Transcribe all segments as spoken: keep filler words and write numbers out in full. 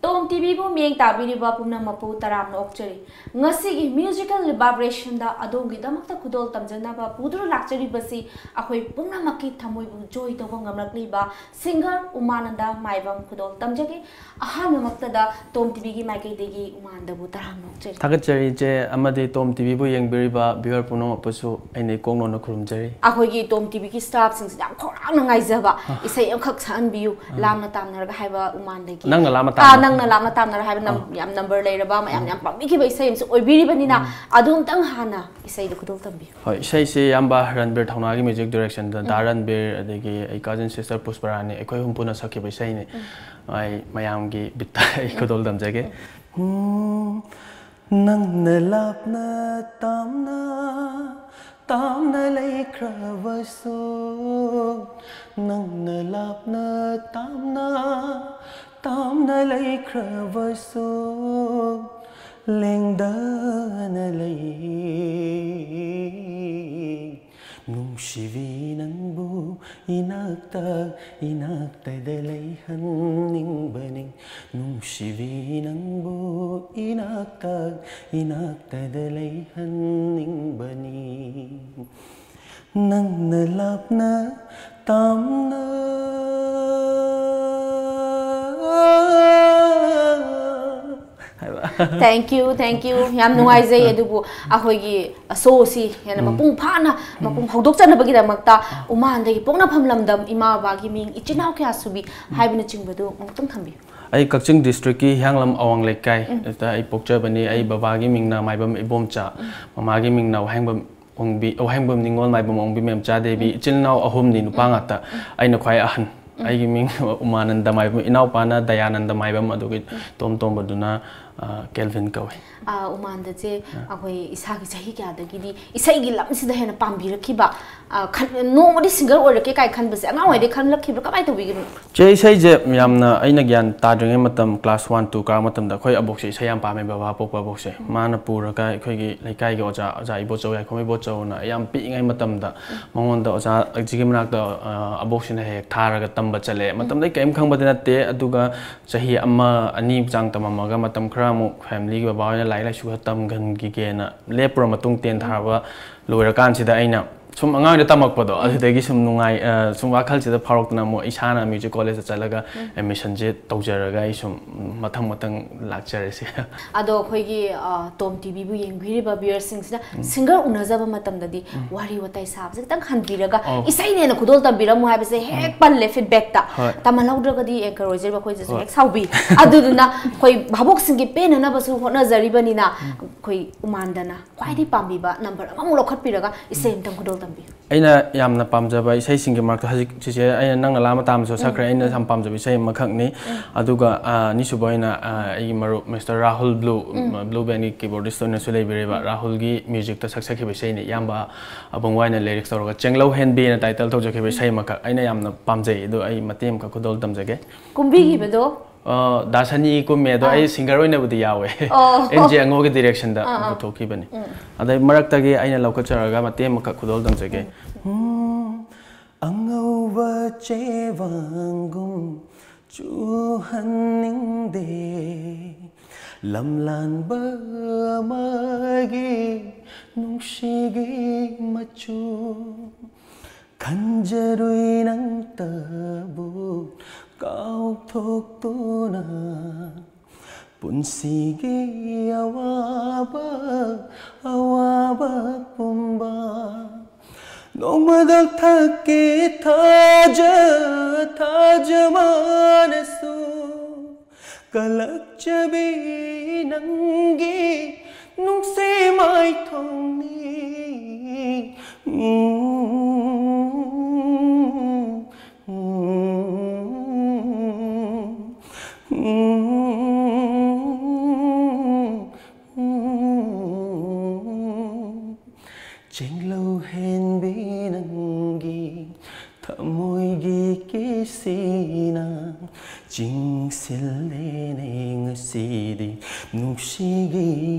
ꯇꯣꯝ ꯇꯤꯚꯤꯕꯨ ꯃꯤꯠꯌꯦꯡ ꯇꯥꯕꯤꯔꯤꯕ ꯄꯨꯝꯅꯃꯛꯄꯨ ꯇꯔꯥꯝꯅ ꯑꯣꯛꯆꯔꯤ꯫ ꯉꯁꯤꯒꯤ ꯃ꯭ꯌꯨꯖꯤꯀꯦꯜ ꯚꯥꯏꯕ꯭ꯔꯦꯁꯟꯗ ꯑꯗꯣꯝꯒꯤꯗꯃꯛꯇ ꯈꯨꯗꯣꯜ ꯇꯝꯖꯅꯕ ꯄꯨꯗꯨꯅ ꯂꯥꯛꯆꯔꯤꯕꯁꯤ ꯑꯩꯈꯣꯏ ꯄꯨꯝꯅꯃꯛꯀꯤ ꯊꯃꯣꯏꯕꯨ ꯖꯣꯏ ꯇꯧꯕ ꯉꯝꯂꯛꯂꯤꯕ ꯁꯤꯡꯒꯔ ꯎꯃꯥꯅꯟꯗ ꯃꯥꯏꯕꯝ ꯈꯨꯗꯣꯜ ꯇꯝꯖꯒꯦ꯫ ꯑꯍꯥꯟꯕꯃꯛꯇꯗ ꯇꯣꯝ ꯇꯤꯚꯤꯒꯤ ꯃꯥꯏꯀꯩꯗꯒꯤ ꯎꯃꯥꯟꯗꯕꯨ ꯇꯔꯥꯝꯅ ꯑꯣꯛꯆꯔꯤ꯫ ꯊꯥꯒꯠꯆꯔꯤ ꯏꯆꯦ, ꯑꯃꯗꯤ ꯇꯣꯝ ꯇꯤꯚꯤꯕꯨ ꯌꯦꯡꯕꯤꯔꯤꯕ ꯚ꯭ꯌꯨꯋꯔ ꯄꯨꯝꯅꯃꯛꯄꯨꯁꯨ ꯑꯩꯅ ꯏꯀꯣꯛ ꯅꯣꯟꯅ ꯈꯨꯔꯨꯝꯖꯔꯤ꯫ ꯑꯩꯈꯣꯏꯒꯤ ꯇꯣꯝ ꯇꯤꯚꯤꯒꯤ ꯁ꯭ꯇꯥꯐꯁꯤꯡꯁꯤꯅ ꯌꯥꯝ ꯈꯧꯔꯥꯡꯅ ꯉꯥꯏꯖꯕ ꯏꯁꯩ ꯑꯃꯈꯛ ꯁꯛꯍꯟꯕꯤꯌꯨ, ꯂꯥꯝꯅ ꯇꯥꯝꯅꯔꯒ ꯍꯥꯏꯕ ꯎꯃꯥꯟꯗꯒꯤ꯫ ꯅꯪꯅ ꯂꯥꯝꯅ ꯑꯥ, ꯇꯥꯝꯅ꯫ ꯅꯪꯅ ꯂꯥꯝꯅ ꯇꯥꯝꯅꯔꯒ ꯍꯥꯏꯕ ꯅꯝ-, ꯌꯥꯝ ꯅꯝꯕꯔ ꯂꯩꯔꯕ, ꯃꯌꯥꯝꯅ ꯌꯥꯝ ꯄꯥꯝꯕꯤꯈꯤꯕ ꯏꯁꯩ ꯑꯃꯁꯨ ꯑꯣꯏꯕꯤꯔꯤꯕꯅꯤꯅ, ꯑꯗꯨ ꯑꯝꯇꯪ ꯍꯥꯟꯅ ꯏꯁꯩꯗꯣ ꯈꯨꯗꯣꯜ ꯇꯝꯕꯤꯌꯨ꯫ ꯍꯣꯏ, ꯏꯁꯩꯁꯤ ꯏꯌꯥꯝꯕ ꯔꯟꯕꯤꯔ ꯊꯧꯅꯥꯒꯤ ꯃ꯭ꯌꯨꯖꯤꯛ ꯗꯤꯔꯦꯛꯁꯟꯗ ꯗꯥ ꯔꯟꯕꯤꯔ, ꯑꯗꯒꯤ ꯑꯩ ꯀꯖꯤꯟ ꯁꯤꯁꯇꯔ ꯄꯨꯁꯄꯔꯥꯅꯤ, ꯑꯩꯈꯣꯏ ꯑꯍꯨꯝ ꯄꯨꯟꯅ ꯁꯛꯈꯤꯕ ꯏꯁꯩꯅꯤ꯫ ꯑꯩ ꯃꯌꯥꯝꯒꯤ ꯕꯤꯠꯇ ꯑꯩ ꯈꯨꯗꯣꯜ ꯇꯝꯖꯒꯦ꯫ ꯎꯝ, ꯅꯪꯅ ꯂꯥꯞꯅ ꯇꯥꯝꯅ, ꯇꯥꯝꯅ ꯂꯩꯈ꯭ꯔꯕꯁꯨ, ꯅꯪꯅ ꯂꯥꯞꯅ ꯇꯥꯝꯅ, ꯇꯥꯝꯅ ꯂꯩꯈ꯭ꯔꯕꯁꯨ, ꯂꯦꯡꯗꯅ ꯂꯩ꯫ ꯅꯨꯡꯁꯤꯕꯤ ꯅꯪꯕꯨ ꯏꯅꯥꯛꯇ, ꯏꯅꯥꯛꯇꯗ ꯂꯩꯍꯟꯅꯤꯡꯕꯅꯤ꯫ ꯅꯨꯡꯁꯤꯕꯤ ꯅꯪꯕꯨ ꯏꯅꯥꯛꯇ, ꯏꯅꯥꯛꯇꯗ ꯂꯩꯍꯟꯅꯤꯡꯕꯅꯤ꯫ ꯅꯪꯅ ꯂꯥꯞꯅ ꯇꯥꯝꯅ꯫ ꯍꯥꯏꯕ꯫ Thank you, thank you꯫ ꯌꯥꯝ ꯅꯨꯡꯉꯥꯏꯖꯩ꯫ ꯑꯗꯨꯕꯨ ꯑꯩꯈꯣꯏꯒꯤ ꯁꯣꯁꯤ ꯍꯦꯟꯅ ꯃꯄꯨꯡ ꯐꯥꯅ, ꯃꯄꯨꯡ ꯍꯧꯗꯣꯛꯆꯅꯕꯒꯤꯗꯃꯛꯇ ꯎꯃꯥꯟꯗꯒꯤ ꯄꯣꯛꯅꯐꯝ ꯂꯝꯗꯝ, ꯏꯃꯥ ꯕꯕꯥꯒꯤ ꯃꯤꯡ, ꯏꯆꯤꯟ ꯏꯅꯥꯎ ꯀꯌꯥ ꯁꯨꯕꯤ ꯍꯥꯏꯕꯅꯆꯤꯡꯕꯗꯨ ꯑꯃꯨꯛꯇꯪ ꯊꯝꯕꯤꯌꯨ꯫ ꯑꯩ ꯀꯛꯆꯤꯡ ꯗꯤꯁꯇ꯭ꯔꯤꯛꯀꯤ ꯍꯤꯌꯥꯡꯂꯝ ꯑꯋꯥꯡ ꯂꯩꯀꯥꯏ ꯗ ꯑꯩ ꯄꯣꯛꯆꯕꯅꯤ꯫ ꯑꯩ ꯕꯕꯥꯒꯤ ꯃꯤꯡꯅ ꯃꯥꯏꯕꯝ ꯏꯕꯣꯝꯆꯥ, ꯃꯃꯥꯒꯤ ꯃꯤꯡꯅ ꯋꯥꯍꯦꯡꯕꯝ ꯑꯣꯡꯕꯤ, ꯋꯥꯍꯦꯡꯕꯝ ꯅꯤꯉꯣꯜ, ꯃꯥꯏꯕꯝ ꯑꯣꯡꯕꯤ ꯃꯦꯝꯆꯥ ꯗꯦꯕꯤ꯫ ꯏꯆꯤꯜ ꯏꯅꯥꯎ ꯑꯍꯨꯝꯅꯤ, ꯅꯨꯄꯥ ꯉꯥꯛꯇ꯫ ꯑꯩꯅ ꯈ꯭ꯋꯥꯏ ꯑꯍꯟ꯫ ꯑꯩꯒꯤ ꯃꯤꯡ ꯎꯃꯥꯅꯟꯗ ꯃꯥꯏꯕꯝ, ꯏꯅꯥꯎꯄꯥꯅ ꯗꯌꯥꯅꯟꯗ ꯃꯥꯏꯕꯝ, ꯑꯗꯨꯒ ꯏꯇꯣꯝ ꯇꯣꯝꯕꯗꯨꯅ, ꯑ, ꯀꯦꯜꯚꯤꯟ ꯀꯧꯏ꯫ ꯑꯥ, ꯎꯃꯥꯟꯗꯁꯦ ꯑꯩꯈꯣꯏ ꯏꯁꯥꯒꯤ ꯆꯍꯤ ꯀꯌꯥꯗꯒꯤꯗꯤ ꯏꯁꯩꯒꯤ ꯂꯝꯁꯤꯗ ꯍꯦꯟꯅ ꯄꯥꯝꯕꯤꯔꯛꯈꯤꯕ, ꯑꯥ, ꯈꯟ-, ꯅꯣꯡꯃꯗꯤ ꯁꯤꯡꯒꯔ ꯑꯣꯏꯔꯛꯀꯦ ꯀꯥꯏ ꯈꯟꯕꯁꯦ ꯑꯉꯥꯡ ꯑꯣꯏꯔꯤꯉꯩꯗꯒꯤ ꯈꯟꯂꯛꯈꯤꯕ꯭ꯔꯥ, ꯀꯃꯥꯏꯅ ꯇꯧꯕꯤꯒꯤꯕꯅꯣ? ꯆꯦ, ꯏꯁꯩꯁꯦ ꯌꯥꯝꯅ, ꯑꯩꯅ ꯒ꯭ꯌꯥꯟ ꯇꯥꯗ꯭ꯔꯤꯉꯩ ꯃꯇꯝ, ꯀ꯭ꯂꯥꯁ ꯋꯥꯟ ꯇꯨ ꯀꯥꯔꯛꯄ ꯃꯇꯝꯗ ꯑꯩꯈꯣꯏ ꯑꯕꯣꯛꯁꯦ ꯏꯁꯩ ꯌꯥꯝ ꯄꯥꯝꯃꯦ, ꯕꯕꯥ ꯄꯣꯛꯄ ꯑꯕꯣꯛꯁꯦ꯫ ꯃꯥꯅ ꯄꯨꯔꯒ ꯑꯩꯈꯣꯏꯒꯤ ꯂꯩꯀꯥꯏꯒꯤ ꯑꯣꯖꯥ, ꯑꯣꯖꯥ ꯏꯕꯣꯆꯧ, ꯌꯥꯏꯈꯣꯝ ꯏꯕꯣꯆꯧꯅ ꯌꯥꯝ ꯄꯤꯛꯏꯉꯩ ꯃꯇꯝꯗ ꯃꯉꯣꯟꯗ ꯑꯣꯖꯥ ꯍꯧꯖꯤꯛꯀꯤ ꯃꯅꯥꯛꯇ, ꯑ, ꯑꯕꯣꯛꯁꯤꯅ ꯍꯦꯛ ꯍꯦꯛ ꯊꯥꯔꯒ ꯇꯝꯕ ꯆꯠꯂꯦ꯫ ꯃꯇꯝꯗ ꯑꯩ ꯀꯔꯤꯝ ꯈꯪꯕꯗꯤ ꯅꯠꯇꯦ, ꯑꯗꯨꯒ ꯆꯍꯤ ꯑꯃ ꯑꯅꯤ ꯆꯥꯡ ꯇꯝꯃꯝꯃꯒ ꯃꯇꯝ ꯈꯔ ꯑꯃꯨꯛ ꯐꯦꯃꯤꯂꯤꯒꯤ ꯕꯕꯥ ꯍꯣꯏꯅ ꯂꯥꯏꯔꯤꯛ ꯂꯥꯏꯁꯨ ꯈꯔ ꯇꯝꯍꯟꯈꯤꯒꯦꯅ ꯂꯦꯞꯄꯨꯔ ꯃꯇꯨꯡ, ꯇꯦꯟ ꯊꯥꯕ ꯂꯣꯏꯔꯀꯥꯟꯁꯤꯗ ꯑꯩꯅ ꯁꯨꯝ ꯑꯉꯥꯡꯗ ꯇꯝꯃꯛꯄꯗꯣ, ꯑꯗꯨꯗꯒꯤ ꯁꯨꯝ ꯅꯨꯡꯉꯥꯏ, ꯑ, ꯁꯨꯝ ꯋꯥꯈꯜꯁꯤꯗ ꯐꯥꯎꯔꯛꯇꯅ ꯑꯃꯨꯛ ꯏꯁꯥꯅ ꯃ꯭ꯌꯨꯖꯤꯛ ꯀꯣꯂꯦꯖꯇ ꯆꯠꯂꯒ ꯑꯦꯗꯃꯤꯁꯟꯁꯦ ꯇꯧꯖꯔꯒ ꯑꯩ ꯁꯨꯝ ꯃꯊꯪ ꯃꯊꯪ ꯂꯥꯛꯆꯔꯦ ꯁꯤ꯫ ꯑꯗꯣ ꯑꯩꯈꯣꯏꯒꯤ, ꯑ, ꯇꯣꯝ ꯇꯤꯚꯤꯕꯨ ꯌꯦꯡꯕꯤꯔꯤꯕ ꯚ꯭ꯌꯨꯋꯔꯁꯤꯡꯁꯤꯅ ꯁꯤꯡꯒꯔ ꯎꯅꯖꯕ ꯃꯇꯝꯗꯗꯤ ꯋꯥꯔꯤ ꯋꯥꯇꯥꯏ ꯁꯥꯕꯁꯦ ꯈꯤꯇꯪ ꯍꯟꯕꯤꯔꯒ, ꯑꯧ, ꯏꯁꯩꯅꯦꯅ ꯈꯨꯗꯣꯜ ꯇꯝꯕꯤꯔꯝꯃꯨ ꯍꯥꯏꯕꯁꯦ ꯍꯦꯛ ꯄꯜꯂꯦ ꯐꯤꯗꯕꯦꯛꯇ꯫ ꯍꯣꯏ꯫ ꯇꯝꯍꯜꯍꯧꯗ꯭ꯔꯒꯗꯤ ꯑꯦꯡꯀꯔ ꯑꯣꯏꯖꯔꯤꯕ ꯑꯩꯈꯣꯏꯁꯤꯁꯨ ꯍꯣꯏ꯫ ꯍꯦꯛ ꯁꯥꯎꯕꯤ꯫ ꯑꯗꯨꯗꯨꯅ ꯑꯩꯈꯣꯏ ꯚꯥꯕꯣꯛꯁꯤꯡꯒꯤ ꯄꯦꯟꯅꯅꯕꯁꯨ ꯍꯣꯠꯅꯖꯔꯤꯕꯅꯤꯅ, ꯑꯩꯈꯣꯏ ꯎꯃꯥꯟꯗꯅ ꯈ꯭ꯋꯥꯏꯗꯒꯤ ꯄꯥꯝꯕꯤꯕ ꯅꯝꯕꯔ ꯑꯃꯃꯨꯛ ꯂꯧꯈꯠꯄꯤꯔꯒ ꯏꯁꯩ ꯑꯃꯇꯪ ꯈꯨꯗꯣꯜ ꯇꯝꯕꯤꯌꯨ꯫ ꯑꯩꯅ ꯌꯥꯝꯅ ꯄꯥꯝꯖꯕ ꯏꯁꯩꯁꯤꯡꯒꯤ ꯃꯔꯛꯇ ꯍꯧꯖꯤꯛ ꯆꯤꯆꯦ ꯑꯩꯅ ꯅꯪꯅ ꯂꯥ ꯃꯇꯥ ꯑꯃꯁꯨ ꯁꯛꯈ꯭ꯔꯦ, ꯑꯩꯅ ꯌꯥꯝ ꯄꯥꯝꯖꯕ ꯏꯁꯩ ꯑꯃꯈꯛꯅꯤ꯫ ꯑꯗꯨꯒ, ꯑ, ꯑꯅꯤꯁꯨꯕ ꯑꯣꯏꯅ, ꯑ, ꯑꯩꯒꯤ ꯃꯔꯨꯞ ꯃꯤꯁꯇꯔ ꯔꯥꯍꯨꯜ ꯕ꯭ꯂꯨ, ꯕ꯭ꯂꯨ ꯕꯦꯟꯒꯤ ꯀꯤꯕꯣꯔꯗꯤꯁ ꯑꯣꯏꯅꯁꯨ ꯂꯩꯕꯤꯔꯤꯕ ꯔꯥꯍꯨꯜꯒꯤ ꯃ꯭ꯌꯨꯖꯤꯛꯇ ꯁꯛꯆꯈꯤꯕ ꯏꯁꯩꯅꯤ, ꯏꯌꯥꯝꯕ ꯑꯕꯨꯡ ꯋꯥꯏꯅ ꯂꯤꯔꯤꯛꯁ ꯇꯧꯔꯒ ꯆꯦꯡꯂꯧ ꯍꯦꯟꯕꯤꯅ ꯇꯥꯏꯇꯜ ꯇꯧꯖꯈꯤꯕ ꯏꯁꯩ ꯑꯃꯈꯛ ꯑꯩꯅ ꯌꯥꯝꯅ ꯄꯥꯝꯖꯩ꯫ ꯑꯗꯨ ꯑꯩ ꯃꯇꯦꯛ ꯑꯃꯈꯛ ꯈꯨꯗꯣꯜ ꯇꯝꯖꯒꯦ꯫ ꯀꯨꯝꯕꯤꯈꯤꯕꯗꯣ? ꯑ, ꯗꯥ ꯁꯅꯤ ꯀꯨꯝꯃꯦ, ꯑꯗꯣ ꯑꯩ ꯁꯤꯡꯒꯔ ꯑꯣꯏꯅꯕꯨꯗꯤ ꯌꯥꯎꯋꯦ꯫ ꯑꯣ꯫ ꯑꯦꯟ ꯖꯦ ꯑꯉꯣꯒꯤ ꯗꯤꯔꯦꯛꯁꯟꯗ ꯑꯥ, ꯑꯥ꯫ ꯄꯨꯊꯣꯛꯈꯤꯕꯅꯤ꯫ ꯑꯗꯩ ꯃꯔꯛꯇꯒꯤ ꯑꯩꯅ ꯂꯧꯈꯠꯆꯔꯒ ꯃꯇꯦꯛ ꯑꯃꯈꯛ ꯈꯨꯗꯣꯜ ꯇꯝꯖꯒꯦ꯫ ꯎꯝ, ꯑꯉꯧꯕ ꯆꯦꯕꯥꯡꯒꯨꯝ ꯆꯨꯍꯟꯅꯤꯡꯗꯦ, ꯂꯝꯂꯥꯟꯕ ꯑꯃꯒꯤ ꯅꯨꯡꯁꯤꯒꯤ ꯃꯆꯨ꯫ ꯈꯟꯖꯔꯨꯏ ꯅꯪꯇꯕꯨ ꯀꯥꯎꯊꯣꯛꯇꯨꯅ, ꯄꯨꯟꯁꯤꯒꯤ ꯑꯋꯥꯕ, ꯑꯋꯥꯕ ꯄꯨꯝꯕ ꯅꯣꯡꯃꯗ ꯊꯛꯀꯦ ꯊꯥꯖ, ꯊꯥꯖ ꯃꯥꯅꯁꯨ ꯀꯂꯛꯆꯕꯤ ꯅꯪꯒꯤ ꯅꯨꯡꯁꯤ ꯃꯥꯏꯊꯣꯡꯅꯤ꯫ ꯎꯝ, ꯎꯝ, ꯎꯝ꯫ ꯆꯦꯡꯂꯧ ꯍꯦꯟꯕꯤ ꯅꯪꯒꯤ ꯊꯃꯣꯏꯒꯤ ꯀꯤꯁꯤꯅ ꯆꯤꯡꯁꯤꯜꯂꯦꯅꯦ ꯉꯁꯤꯗꯤ ꯅꯨꯡꯁꯤꯒꯤ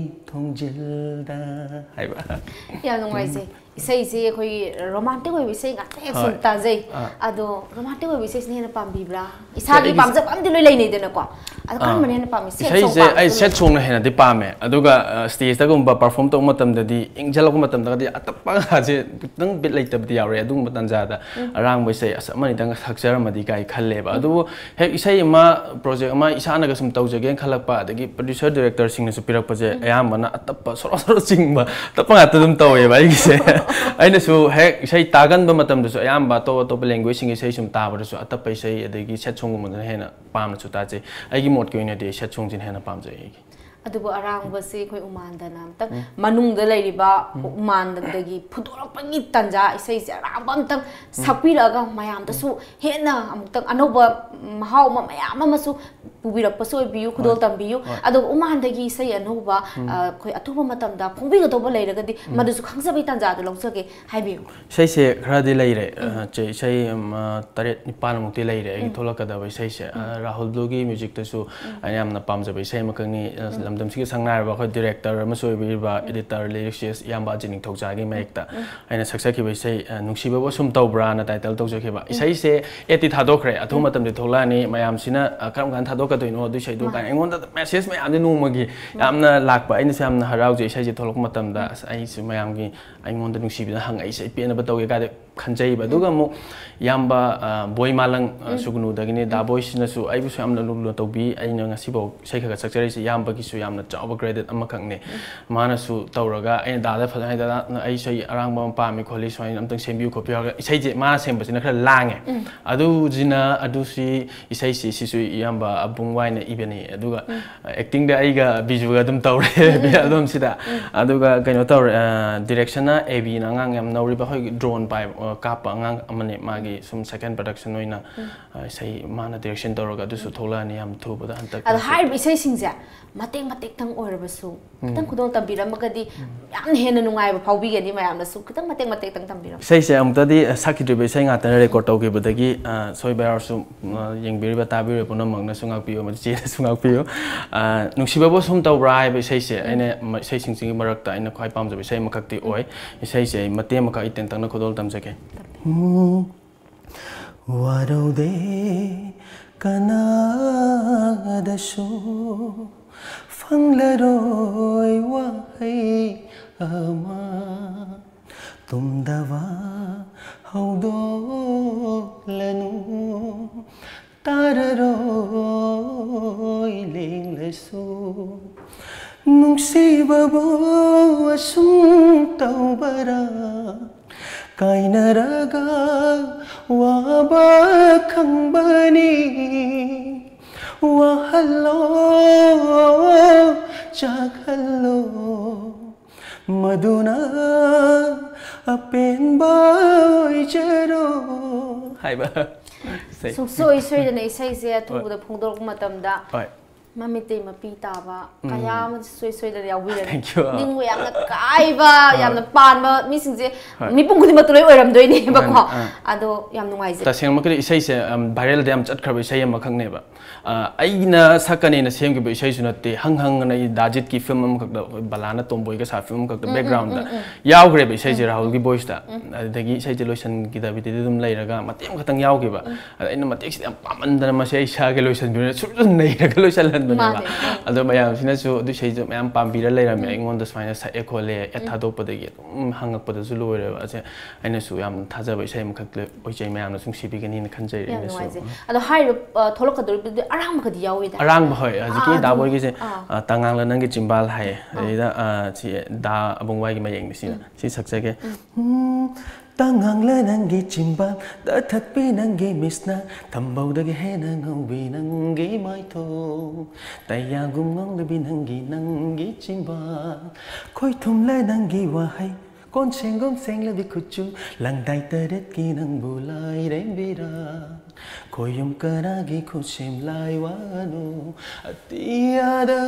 ꯊꯣꯡꯖꯤꯜꯗ ꯍꯥꯏꯕ꯫ ꯌꯥꯝ ꯅꯨꯡꯉꯥꯏꯖꯩ꯫ ꯏꯁꯩꯁꯦ ꯑꯩꯈꯣꯏꯒꯤ ꯔꯣꯃꯥꯟꯇꯤꯛ ꯑꯣꯏꯕ ꯏꯁꯩ ꯉꯥꯛꯇ ꯍꯦꯛ ꯁꯨꯝ ꯍꯣꯏ꯫ ꯇꯥꯖꯩ꯫ ꯑꯥ꯫ ꯑꯗꯣ ꯔꯣꯃꯥꯟꯇꯤꯛ ꯑꯣꯏꯕ ꯏꯁꯩꯁꯤꯅ ꯍꯦꯟꯅ ꯄꯥꯝꯕꯤꯕ꯭ꯔꯥ? ꯏꯁꯥꯒꯤ ꯑꯩꯒꯤ ꯄꯥꯝꯖꯕ ꯑꯃꯗꯤ ꯂꯣꯏ ꯂꯩꯅꯩꯗꯅꯀꯣ꯫ ꯑꯗꯣ ꯑꯥ꯫ ꯀꯔꯝꯕꯅ ꯍꯦꯟꯅ ꯄꯥꯝꯃꯤ? ꯁꯦꯠ ꯏꯁꯩꯁꯦ ꯁꯣꯡ ꯄꯥꯝꯕ꯭ꯔꯥ? ꯑꯩ ꯁꯦꯠ ꯁꯣꯡꯅ ꯍꯦꯟꯅꯗꯤ ꯄꯥꯝꯃꯦ꯫ ꯑꯗꯨꯒ ꯁ꯭ꯇꯦꯖꯇꯒꯨꯝꯕ ꯄꯔꯐꯣꯔꯝ ꯇꯧꯕ ꯃꯇꯝꯗꯗꯤ, ꯏꯪꯁꯜꯂꯛꯄ ꯃꯇꯝꯗꯒꯗꯤ ꯑꯇꯞꯄꯒꯁꯦ ꯈꯤꯇꯪ ꯕꯤꯠ ꯂꯩꯇꯕꯗꯤ ꯌꯥꯎꯔꯦ꯫ ꯑꯗꯨꯒꯨꯝꯕ ꯇꯥꯟꯖꯥꯗ ꯑꯔꯥꯡꯕ ꯏꯁꯩ ꯑꯁ ꯑꯃꯅꯤꯇꯪ ꯁꯛꯆꯔꯝꯃꯗꯤ ꯀꯥꯏ ꯈꯜꯂꯦꯕ꯫ ꯑꯗꯨꯕꯨ ꯍꯦꯛ ꯏꯁꯩ ꯑꯃ, ꯄ꯭ꯔꯣꯖꯦꯛ ꯑꯃ ꯏꯁꯥꯅꯒ ꯁꯨꯝ ꯇꯧꯖꯒꯦꯅ ꯈꯜꯂꯛꯄ, ꯑꯗꯒꯤ ꯄ꯭ꯔꯣꯗ꯭ꯌꯨꯁꯔ ꯗꯤꯔꯦꯛꯇꯔꯁꯤꯡꯅꯁꯨ ꯄꯤꯔꯛꯄꯁꯦ ꯑꯌꯥꯝꯕꯅ ꯑꯇꯞꯄ ꯁꯣꯔꯣ ꯁꯣꯔꯣ ꯆꯤꯡꯕ, ꯑꯇꯞꯄ ꯉꯥꯛꯇ ꯑꯗꯨꯝ ꯇꯧꯋꯦꯕ ꯑꯩꯒꯤꯁꯦ꯫ ꯑꯩꯅꯁꯨ ꯍꯦꯛ ꯏꯁꯩ ꯇꯥꯒꯟꯕ ꯃꯇꯝꯗꯁꯨ ꯑꯌꯥꯝꯕ ꯑꯇꯣꯞ ꯑꯇꯣꯞꯄ ꯂꯦꯡꯒ꯭ꯋꯦꯖꯁꯤꯡꯒꯤ ꯏꯁꯩ ꯁꯨꯝ ꯇꯥꯕꯗꯁꯨ ꯑꯇꯞꯄ ꯏꯁꯩ ꯑꯗꯒꯤ ꯁꯦꯠ ꯁꯣꯡꯒꯨꯝꯕꯗꯅ ꯍꯦꯟꯅ ꯄꯥꯝꯅꯁꯨ ꯇꯥꯖꯩ꯫ ꯑꯩꯒꯤ ꯃꯣꯠꯀꯤ ꯑꯣꯏꯅꯗꯤ ꯑꯩ ꯁꯦꯠ ꯁꯣꯡꯁꯤꯅ ꯍꯦꯟꯅ ꯄꯥꯝꯖꯩ ꯑꯩꯒꯤ꯫ ꯑꯗꯨꯕꯨ ꯑꯔꯥꯡꯕꯁꯤ ꯑꯩꯈꯣꯏ ꯎꯃꯥꯟꯗꯅ ꯑꯝꯇꯪ ꯃꯅꯨꯡꯗ ꯂꯩꯔꯤꯕ ꯎꯃꯥꯟꯗꯒꯤ ꯐꯨꯗꯣꯔꯛꯄꯒꯤ ꯇꯥꯟꯖꯥ, ꯏꯁꯩꯁꯦ ꯑꯔꯥꯡꯕ ꯑꯝꯇꯪ ꯁꯛꯄꯤꯔꯛꯑꯒ ꯃꯌꯥꯝꯗꯁꯨ ꯍꯦꯟꯅ ꯑꯃꯨꯛꯇꯪ ꯑꯅꯧꯕ ꯃꯍꯥꯎ ꯑꯃ, ꯃꯌꯥꯝ ꯑꯃꯁꯨ ꯄꯨꯕꯤꯔꯛꯄꯁꯨ ꯑꯣꯏꯕꯤꯌꯨ, ꯈꯨꯗꯣꯜ ꯇꯝꯕꯤꯌꯨ꯫ ꯑꯗꯨꯒ ꯎꯃꯥꯟꯗꯒꯤ ꯏꯁꯩ ꯑꯅꯧꯕ, ꯑ, ꯑꯩꯈꯣꯏ ꯑꯊꯨꯕ ꯃꯇꯝꯗ ꯐꯣꯡꯕꯤꯒꯗꯧꯕ ꯂꯩꯔꯒꯗꯤ ꯃꯗꯨꯁꯨ ꯈꯪꯖꯕꯒꯤ ꯇꯥꯟꯖꯥꯗꯨ ꯂꯧꯖꯒꯦ꯫ ꯍꯥꯏꯕꯤꯌꯨ꯫ ꯏꯁꯩꯁꯦ ꯈꯔꯗꯤ ꯂꯩꯔꯦ꯫ ꯑ, ꯆꯦ, ꯏꯁꯩ, ꯎꯝ, ꯑ, ꯇꯔꯦꯠ ꯅꯤꯄꯥꯟꯃꯨꯛꯇꯤ ꯂꯩꯔꯦ ꯑꯩꯒꯤ ꯊꯣꯛꯂꯛꯀꯗꯕ ꯏꯁꯩꯁꯦ꯫ ꯑ, ꯔꯥꯍꯨꯜ ꯕ꯭ꯂꯨꯒꯤ ꯃ꯭ꯌꯨꯖꯤꯛꯇꯁꯨ ꯑꯩꯅ ꯌꯥꯝꯅ ꯄꯥꯝꯖꯕ ꯏꯁꯩ ꯑꯃꯈꯛꯅꯤ꯫ ꯑ, ꯂꯝꯗꯝꯁꯤꯒꯤ ꯁꯛꯅꯥꯏꯔꯕ ꯑꯩꯈꯣꯏ ꯗꯤꯔꯦꯛꯇꯔ ꯑꯃꯁꯨ ꯑꯣꯏꯕꯤꯔꯤꯕ, ꯑꯦꯗꯤꯇꯔ, ꯂꯤꯔꯤꯛꯁꯤꯁ ꯏꯌꯥꯝꯕ ꯑꯖꯤꯠ ꯅꯤꯡꯊꯧꯖꯥꯒꯤ ꯃꯌꯦꯛꯇ ꯑꯩꯅ ꯁꯛꯆꯈꯤꯕ ꯏꯁꯩ, ꯑ, ꯅꯨꯡꯁꯤꯕꯕꯨ ꯑꯁꯨꯝ ꯇꯧꯕ꯭ꯔꯥꯅ ꯇꯥꯏꯇꯜ ꯇꯧꯖꯈꯤꯕ꯫ ꯏꯁꯩꯁꯦ ꯑꯦꯠꯇꯤ ꯊꯥꯗꯣꯛꯈ꯭ꯔꯦ, ꯑꯊꯨꯕ ꯃꯇꯝꯗ ꯊꯣꯛꯂꯛꯑꯅꯤ, ꯃꯌꯥꯝꯁꯤꯅ, ꯑ, ꯀꯔꯝ ꯀꯥꯟꯗ ꯊꯥꯗꯣꯛꯀꯗꯣꯏꯅꯣ ꯑꯗꯨ ꯏꯁꯩꯗꯣ ꯀꯥꯏꯅ ꯑꯩꯉꯣꯟꯗ ꯃꯦꯁꯦꯖ ꯃꯌꯥꯝꯁꯦ ꯅꯣꯡꯃꯒꯤ ꯌꯥꯝꯅ ꯂꯥꯛꯄ꯫ ꯑꯩꯅꯁꯨ ꯌꯥꯝꯅ ꯍꯔꯥꯎꯖꯩ ꯏꯁꯩꯁꯦ ꯊꯣꯛꯂꯛꯄ ꯃꯇꯝꯗ꯫ ꯑꯁ, ꯑꯩꯁꯨ ꯃꯌꯥꯝꯒꯤ ꯑꯩꯉꯣꯟꯗ ꯅꯨꯡꯁꯤꯕꯤꯗꯅ ꯍꯪꯉꯛꯏꯁꯦ, ꯑꯩ ꯄꯦꯟꯅꯕ ꯇꯧꯒꯦ ꯀꯥꯏꯗ ꯈꯟꯖꯩꯕ꯫ ꯑꯗꯨꯒ ꯑꯃꯨꯛ ꯏꯌꯥꯝꯕ, ꯑ, ꯕꯣꯏ ꯃꯥꯂꯪ, ꯑ, ꯁꯨꯒꯅꯨꯗꯒꯤꯅꯦ, ꯗꯥ ꯕꯣꯏꯁꯤꯅꯁꯨ ꯑꯩꯕꯨꯁꯨ ꯌꯥꯝꯅ ꯂꯨꯅ ꯇꯧꯕꯤ꯫ ꯑꯩꯅ ꯉꯁꯤꯐꯥꯎ ꯏꯁꯩ ꯈꯔ ꯈꯔ ꯁꯛꯆꯔꯤꯁꯦ ꯏꯌꯥꯝꯕꯒꯤꯁꯨ ꯌꯥꯝꯅ ꯆꯥꯎꯕ ꯀ꯭ꯔꯦꯗꯤꯠ ꯑꯃꯈꯛꯅꯦ꯫ ꯃꯥꯅꯁꯨ ꯇꯧꯔꯒ ꯑꯩꯅ ꯗꯥꯗ ꯐꯖꯅ ꯍꯥꯏꯗꯅ, "ꯑꯩ ꯏꯁꯩ ꯑꯔꯥꯡꯕ ꯑꯃ ꯄꯥꯝꯃꯤ ꯈꯣꯠꯂꯤ, ꯁꯨꯃꯥꯏꯅ ꯑꯝꯇꯪ ꯁꯦꯝꯕꯤꯌꯨ ꯈꯣꯠꯄꯤꯌꯨ" ꯍꯥꯏꯔꯒ ꯏꯁꯩꯁꯦ ꯃꯥꯅ ꯁꯦꯝꯕꯁꯤꯅ ꯈꯔ ꯂꯥꯡꯉꯦ꯫ ꯑꯗꯨꯁꯤꯅ, ꯑꯗꯨꯁꯤ ꯏꯁꯩꯁꯤ ꯁꯤꯁꯨ ꯏꯌꯥꯝꯕ ꯑꯕꯨꯡ ꯋꯥꯏꯅ ꯏꯕꯅꯤ꯫ ꯑꯗꯨꯒ ꯑꯦꯛꯇꯤꯡꯗꯤ ꯑꯩꯒ ꯕꯤꯖꯨꯒ ꯑꯗꯨꯝ ꯇꯧꯔꯦ ꯑꯦꯜꯕꯝꯁꯤꯗ꯫ ꯑꯗꯨꯒ ꯀꯩꯅꯣ ꯇꯧꯔꯦ, ꯑ, ꯗꯤꯔꯦꯛꯁꯟꯅ ꯑꯦ ꯕꯤꯅ ꯑꯉꯥꯡ ꯌꯥꯝ ꯅꯧꯔꯤꯕ ꯑꯩꯈꯣꯏꯒꯤ ꯗ꯭ꯔꯣꯟ ꯄꯥꯏꯕ, ꯑ, ꯀꯥꯞꯄ ꯑꯉꯥꯡ ꯑꯃꯅꯤ꯫ ꯃꯥꯒꯤ ꯁꯨꯝ second production ꯑꯣꯏꯅ, ꯑ, ꯏꯁꯩ ꯃꯥꯅ direction ꯇꯧꯔꯒ ꯑꯗꯨꯁꯨ ꯊꯣꯛꯂꯛꯑꯅꯤ ꯌꯥꯝ ꯊꯨꯕꯗ ꯍꯟꯗꯛ꯫ ꯑꯗꯣ ꯍꯥꯏꯔꯤꯕ ꯏꯁꯩꯁꯤꯡꯁꯦ ꯃꯇꯦꯛ ꯃꯇꯦꯛꯇꯪ ꯑꯣꯏꯔꯕꯁꯨ ꯈꯤꯇꯪ ꯈꯨꯗꯣꯜ ꯇꯝꯕꯤꯔꯝꯃꯒꯗꯤ ꯌꯥꯝꯅ ꯍꯦꯟꯅ ꯅꯨꯡꯉꯥꯏꯕ ꯐꯥꯎꯕꯤꯒꯅꯤ꯫ ꯃꯌꯥꯝꯅꯁꯨ ꯈꯤꯇꯪ ꯃꯇꯦꯛ ꯃꯇꯦꯛꯇꯪ ꯇꯝꯕꯤꯔꯝꯃꯨ꯫ ꯏꯁꯩꯁꯦ ꯑꯃꯨꯛꯇꯗꯤ, ꯑ, ꯁꯛꯈꯤꯗ꯭ꯔꯤꯕ ꯏꯁꯩ ꯉꯥꯛꯇꯅ record ꯇꯧꯈꯤꯕꯗꯒꯤ, ꯑ, ꯁꯣꯏꯕ ꯌꯥꯎꯔꯁꯨ, ꯑ, ꯌꯦꯡꯕꯤꯔꯤꯕ ꯇꯥꯕꯤꯔꯤꯕ ꯄꯨꯝꯅꯃꯛꯅꯁꯨ ꯉꯥꯛꯄꯤꯌꯨ ꯑꯃꯗꯤ ꯆꯦꯅꯁꯨ ꯉꯥꯛꯄꯤꯌꯨ꯫ ꯑ, ꯅꯨꯡꯁꯤꯕꯕꯨ ꯁꯨꯝ ꯇꯧꯕ꯭ꯔꯥ ꯍꯥꯏꯕ ꯏꯁꯩꯁꯦ ꯑꯩꯅ ꯃ-, ꯏꯁꯩꯁꯤꯡꯁꯤꯒꯤ ꯃꯔꯛꯇ ꯑꯩꯅ ꯈ꯭ꯋꯥꯏ ꯄꯥꯝꯖꯕ ꯏꯁꯩ ꯑꯃꯈꯛꯇꯤ ꯑꯣꯏ꯫ ꯏꯁꯩꯁꯦ ꯑꯩ ꯃꯇꯦꯛ ꯑꯃꯈꯛ ꯑꯩ ꯇꯦꯟꯇꯛꯅ ꯈꯨꯗꯣꯜ ꯇꯝꯖꯒꯦ꯫ ꯎꯝ꯫ ꯋꯥꯔꯧꯗꯦ ꯀꯅꯥꯗꯁꯨ ꯐꯪꯂꯔꯣꯏ ꯋꯥꯍꯩ ꯑꯃ꯫ ꯇꯨꯝꯗꯕ ꯍꯧꯗꯣꯛꯂꯅꯨ, ꯇꯥꯔꯔꯣꯏ ꯂꯦꯡꯂꯁꯨ꯫ ꯅꯨꯡꯁꯤꯕꯕꯨ ꯑꯁꯨꯝ ꯇꯧꯕꯔꯥ? ꯀꯥꯏꯅꯔꯒ ꯋꯥꯕ ꯈꯪꯕꯅꯤ꯫ ꯋꯥꯍꯜꯂꯣ, ꯆꯥꯛꯍꯜꯂꯣ, ꯃꯗꯨꯅ ꯑꯄꯦꯟꯕ ꯑꯣꯏꯖꯔꯣ ꯍꯥꯏꯕ ꯏꯁꯩ꯫ ꯁꯨꯡꯁꯣꯏ ꯁꯣꯏꯗꯅ ꯏꯁꯩꯁꯦ ꯑꯊꯨꯕꯗ ꯐꯣꯡꯗꯣꯔꯛꯄ ꯃꯇꯝꯗ ꯍꯣꯏ꯫ ꯃꯃꯤꯇꯩ ꯃꯄꯤ ꯇꯥꯕ ꯀꯌꯥ ꯑꯃ ꯁꯨꯡꯁꯣꯏ ꯁꯣꯏꯗꯅ ꯌꯥꯎꯕꯤꯔꯅꯤ꯫ Thank you. ꯅꯤꯡꯕ ꯌꯥꯝꯅ ꯀꯥꯏꯕ, ꯌꯥꯝꯅ ꯄꯥꯟꯕ ꯃꯤꯁꯤꯡꯁꯦ ꯍꯣꯏ꯫ ꯃꯤꯄꯨꯝ ꯈꯨꯗꯤꯡꯃꯛꯇ ꯂꯣꯏ ꯑꯣꯏꯔꯝꯗꯣꯏꯅꯦꯕꯀꯣ꯫ ꯃꯥꯅꯦ, ꯑꯥ꯫ ꯑꯗꯣ ꯌꯥꯝ ꯅꯨꯡꯉꯥꯏꯖꯩ꯫ ꯇꯁꯦꯡꯃꯛꯀꯤꯗꯤ ꯏꯁꯩꯁꯦ, ꯎꯝ, viralꯗ ꯌꯥꯝ ꯆꯠꯈ꯭ꯔꯕ ꯏꯁꯩ ꯑꯃꯈꯛꯅꯦꯕ꯫ ꯑ, ꯑꯩꯅ ꯁꯛꯀꯅꯦꯅ ꯁꯦꯝꯈꯤꯕ ꯏꯁꯩꯁꯨ ꯅꯠꯇꯦ꯫ ꯍꯪ ꯍꯪ ꯑꯅ ꯑꯩ ꯗꯥꯖꯤꯠꯀꯤ film ꯑꯃꯈꯛꯇ, ꯑꯩꯈꯣꯏ ꯕꯂꯥꯅ ꯇꯣꯝꯕꯣꯏꯒ ꯁꯥ film ꯑꯃꯈꯛꯇ backgroundꯗ ꯌꯥꯎꯈ꯭ꯔꯦꯕ ꯏꯁꯩꯁꯦ ꯔꯥꯍꯨꯜꯒꯤ voiceꯇ꯫ ꯑꯗꯨꯗꯒꯤ ꯏꯁꯩꯁꯦ ꯂꯣꯏꯁꯤꯟꯈꯤꯗꯕꯤꯗꯗꯤ ꯑꯗꯨꯝ ꯂꯩꯔꯒ ꯃꯇꯦꯛ ꯑꯃꯈꯛꯇꯪ ꯌꯥꯎꯈꯤꯕ꯫ ꯑꯗ ꯑꯩꯅ ꯃꯇꯦꯛꯁꯤꯗꯤ ꯌꯥꯝ ꯄꯥꯝꯃꯟꯗꯅ ꯃꯁꯤ ꯑꯩ ꯏꯁꯥꯒꯤ ꯂꯣꯏꯁꯤꯟꯕꯤꯔ ꯁꯨꯝ ꯁꯨꯝ ꯅꯩꯔꯒ ꯂꯣꯏꯁꯤꯜꯍꯟꯕꯅꯦꯕ꯫ ꯃꯥꯅꯦ꯫ ꯑꯗꯣ ꯃꯌꯥꯝꯁꯤꯅꯁꯨ ꯑꯗꯨ ꯏꯁꯩꯗꯣ ꯃꯌꯥꯝ ꯄꯥꯝꯕꯤꯔ ꯂꯩꯔꯝꯃꯦ꯫ ꯑꯩꯉꯣꯟꯗ ꯁꯨꯃꯥꯏꯅ ꯁꯛꯑꯦ ꯈꯣꯠꯂꯦ ad ꯊꯥꯗꯣꯛꯄꯗꯒꯤ ꯑꯗꯨꯝ ꯍꯪꯉꯛꯄꯗꯁꯨ ꯂꯣꯏꯔꯦꯕ꯫ ꯑꯁꯦ ꯑꯩꯅꯁꯨ ꯌꯥꯝ ꯊꯥꯖꯕ ꯏꯁꯩ ꯑꯃꯈꯛ ꯑꯣꯏꯖꯩ, ꯃꯌꯥꯝꯅꯁꯨ ꯅꯨꯡꯁꯤꯕꯤꯒꯅꯤꯅ ꯈꯟꯖꯩ ꯌꯥꯝ ꯑꯩꯅꯁꯨ꯫ ꯅꯨꯡꯉꯥꯏꯖꯩ꯫ ꯑꯗꯣ ꯍꯥꯏꯔꯤꯕ, ꯑ, ꯊꯣꯛꯂꯛꯀꯗꯧꯔꯤꯕꯗꯨꯗꯤ ꯑꯔꯥꯡꯕꯒꯗꯤ ꯌꯥꯎꯋꯤꯗ? ꯑꯔꯥꯡꯕ, ꯍꯣꯏ, ꯍꯧꯖꯤꯛꯀꯤ ꯑꯥ, ꯗꯥ ꯑꯗꯨꯝ, ꯕꯣꯏꯒꯤꯁꯦ, ꯑꯥ꯫ ꯑ, ꯇꯉꯥꯡꯂ ꯅꯪꯒꯤ ꯆꯤꯝꯕꯥꯜ ꯍꯥꯏꯌꯦ꯫ ꯑꯗꯩꯗ, ꯑ, ꯁꯤ ꯗꯥ ꯑꯕꯨꯡꯋꯥꯏꯒꯤ ꯃꯌꯦꯛꯅꯤ ꯁꯤꯅ꯫ ꯁꯤ ꯁꯛꯆꯒꯦ꯫ ꯎꯝ, ꯇꯉꯥꯡꯂ ꯅꯪꯒꯤ ꯆꯤꯝꯕꯥꯜꯗ ꯊꯛꯄꯤ ꯅꯪꯒꯤ ꯃꯤꯠꯁꯅ, ꯊꯝꯕꯧꯗꯒꯤ ꯍꯦꯟꯅ ꯉꯧꯕꯤ ꯅꯪꯒꯤ ꯃꯥꯏꯊꯣꯡ, ꯇꯌꯥꯒꯨꯝ ꯉꯧꯂꯕꯤ ꯅꯪꯒꯤ, ꯅꯪꯒꯤ ꯆꯤꯝꯕꯥꯜ, ꯈꯣꯏꯊꯨꯝꯂ ꯅꯪꯒꯤ ꯋꯥꯍꯩ, ꯀꯣꯟꯁꯦꯡꯒꯨꯝ ꯁꯦꯡꯂꯕꯤ ꯈꯨꯠꯆꯨ, ꯂꯪꯗꯥꯏ ꯇꯔꯦꯠꯀꯤ ꯅꯪꯕꯨ ꯂꯥꯏꯔꯦꯝꯕꯤꯔꯥ? ꯈꯣꯏꯌꯨꯝ ꯀꯅꯥꯒꯤ ꯈꯨꯠꯁꯦꯝ ꯂꯥꯏ ꯋꯥꯅꯣ? ꯑꯇꯤꯌꯥꯗ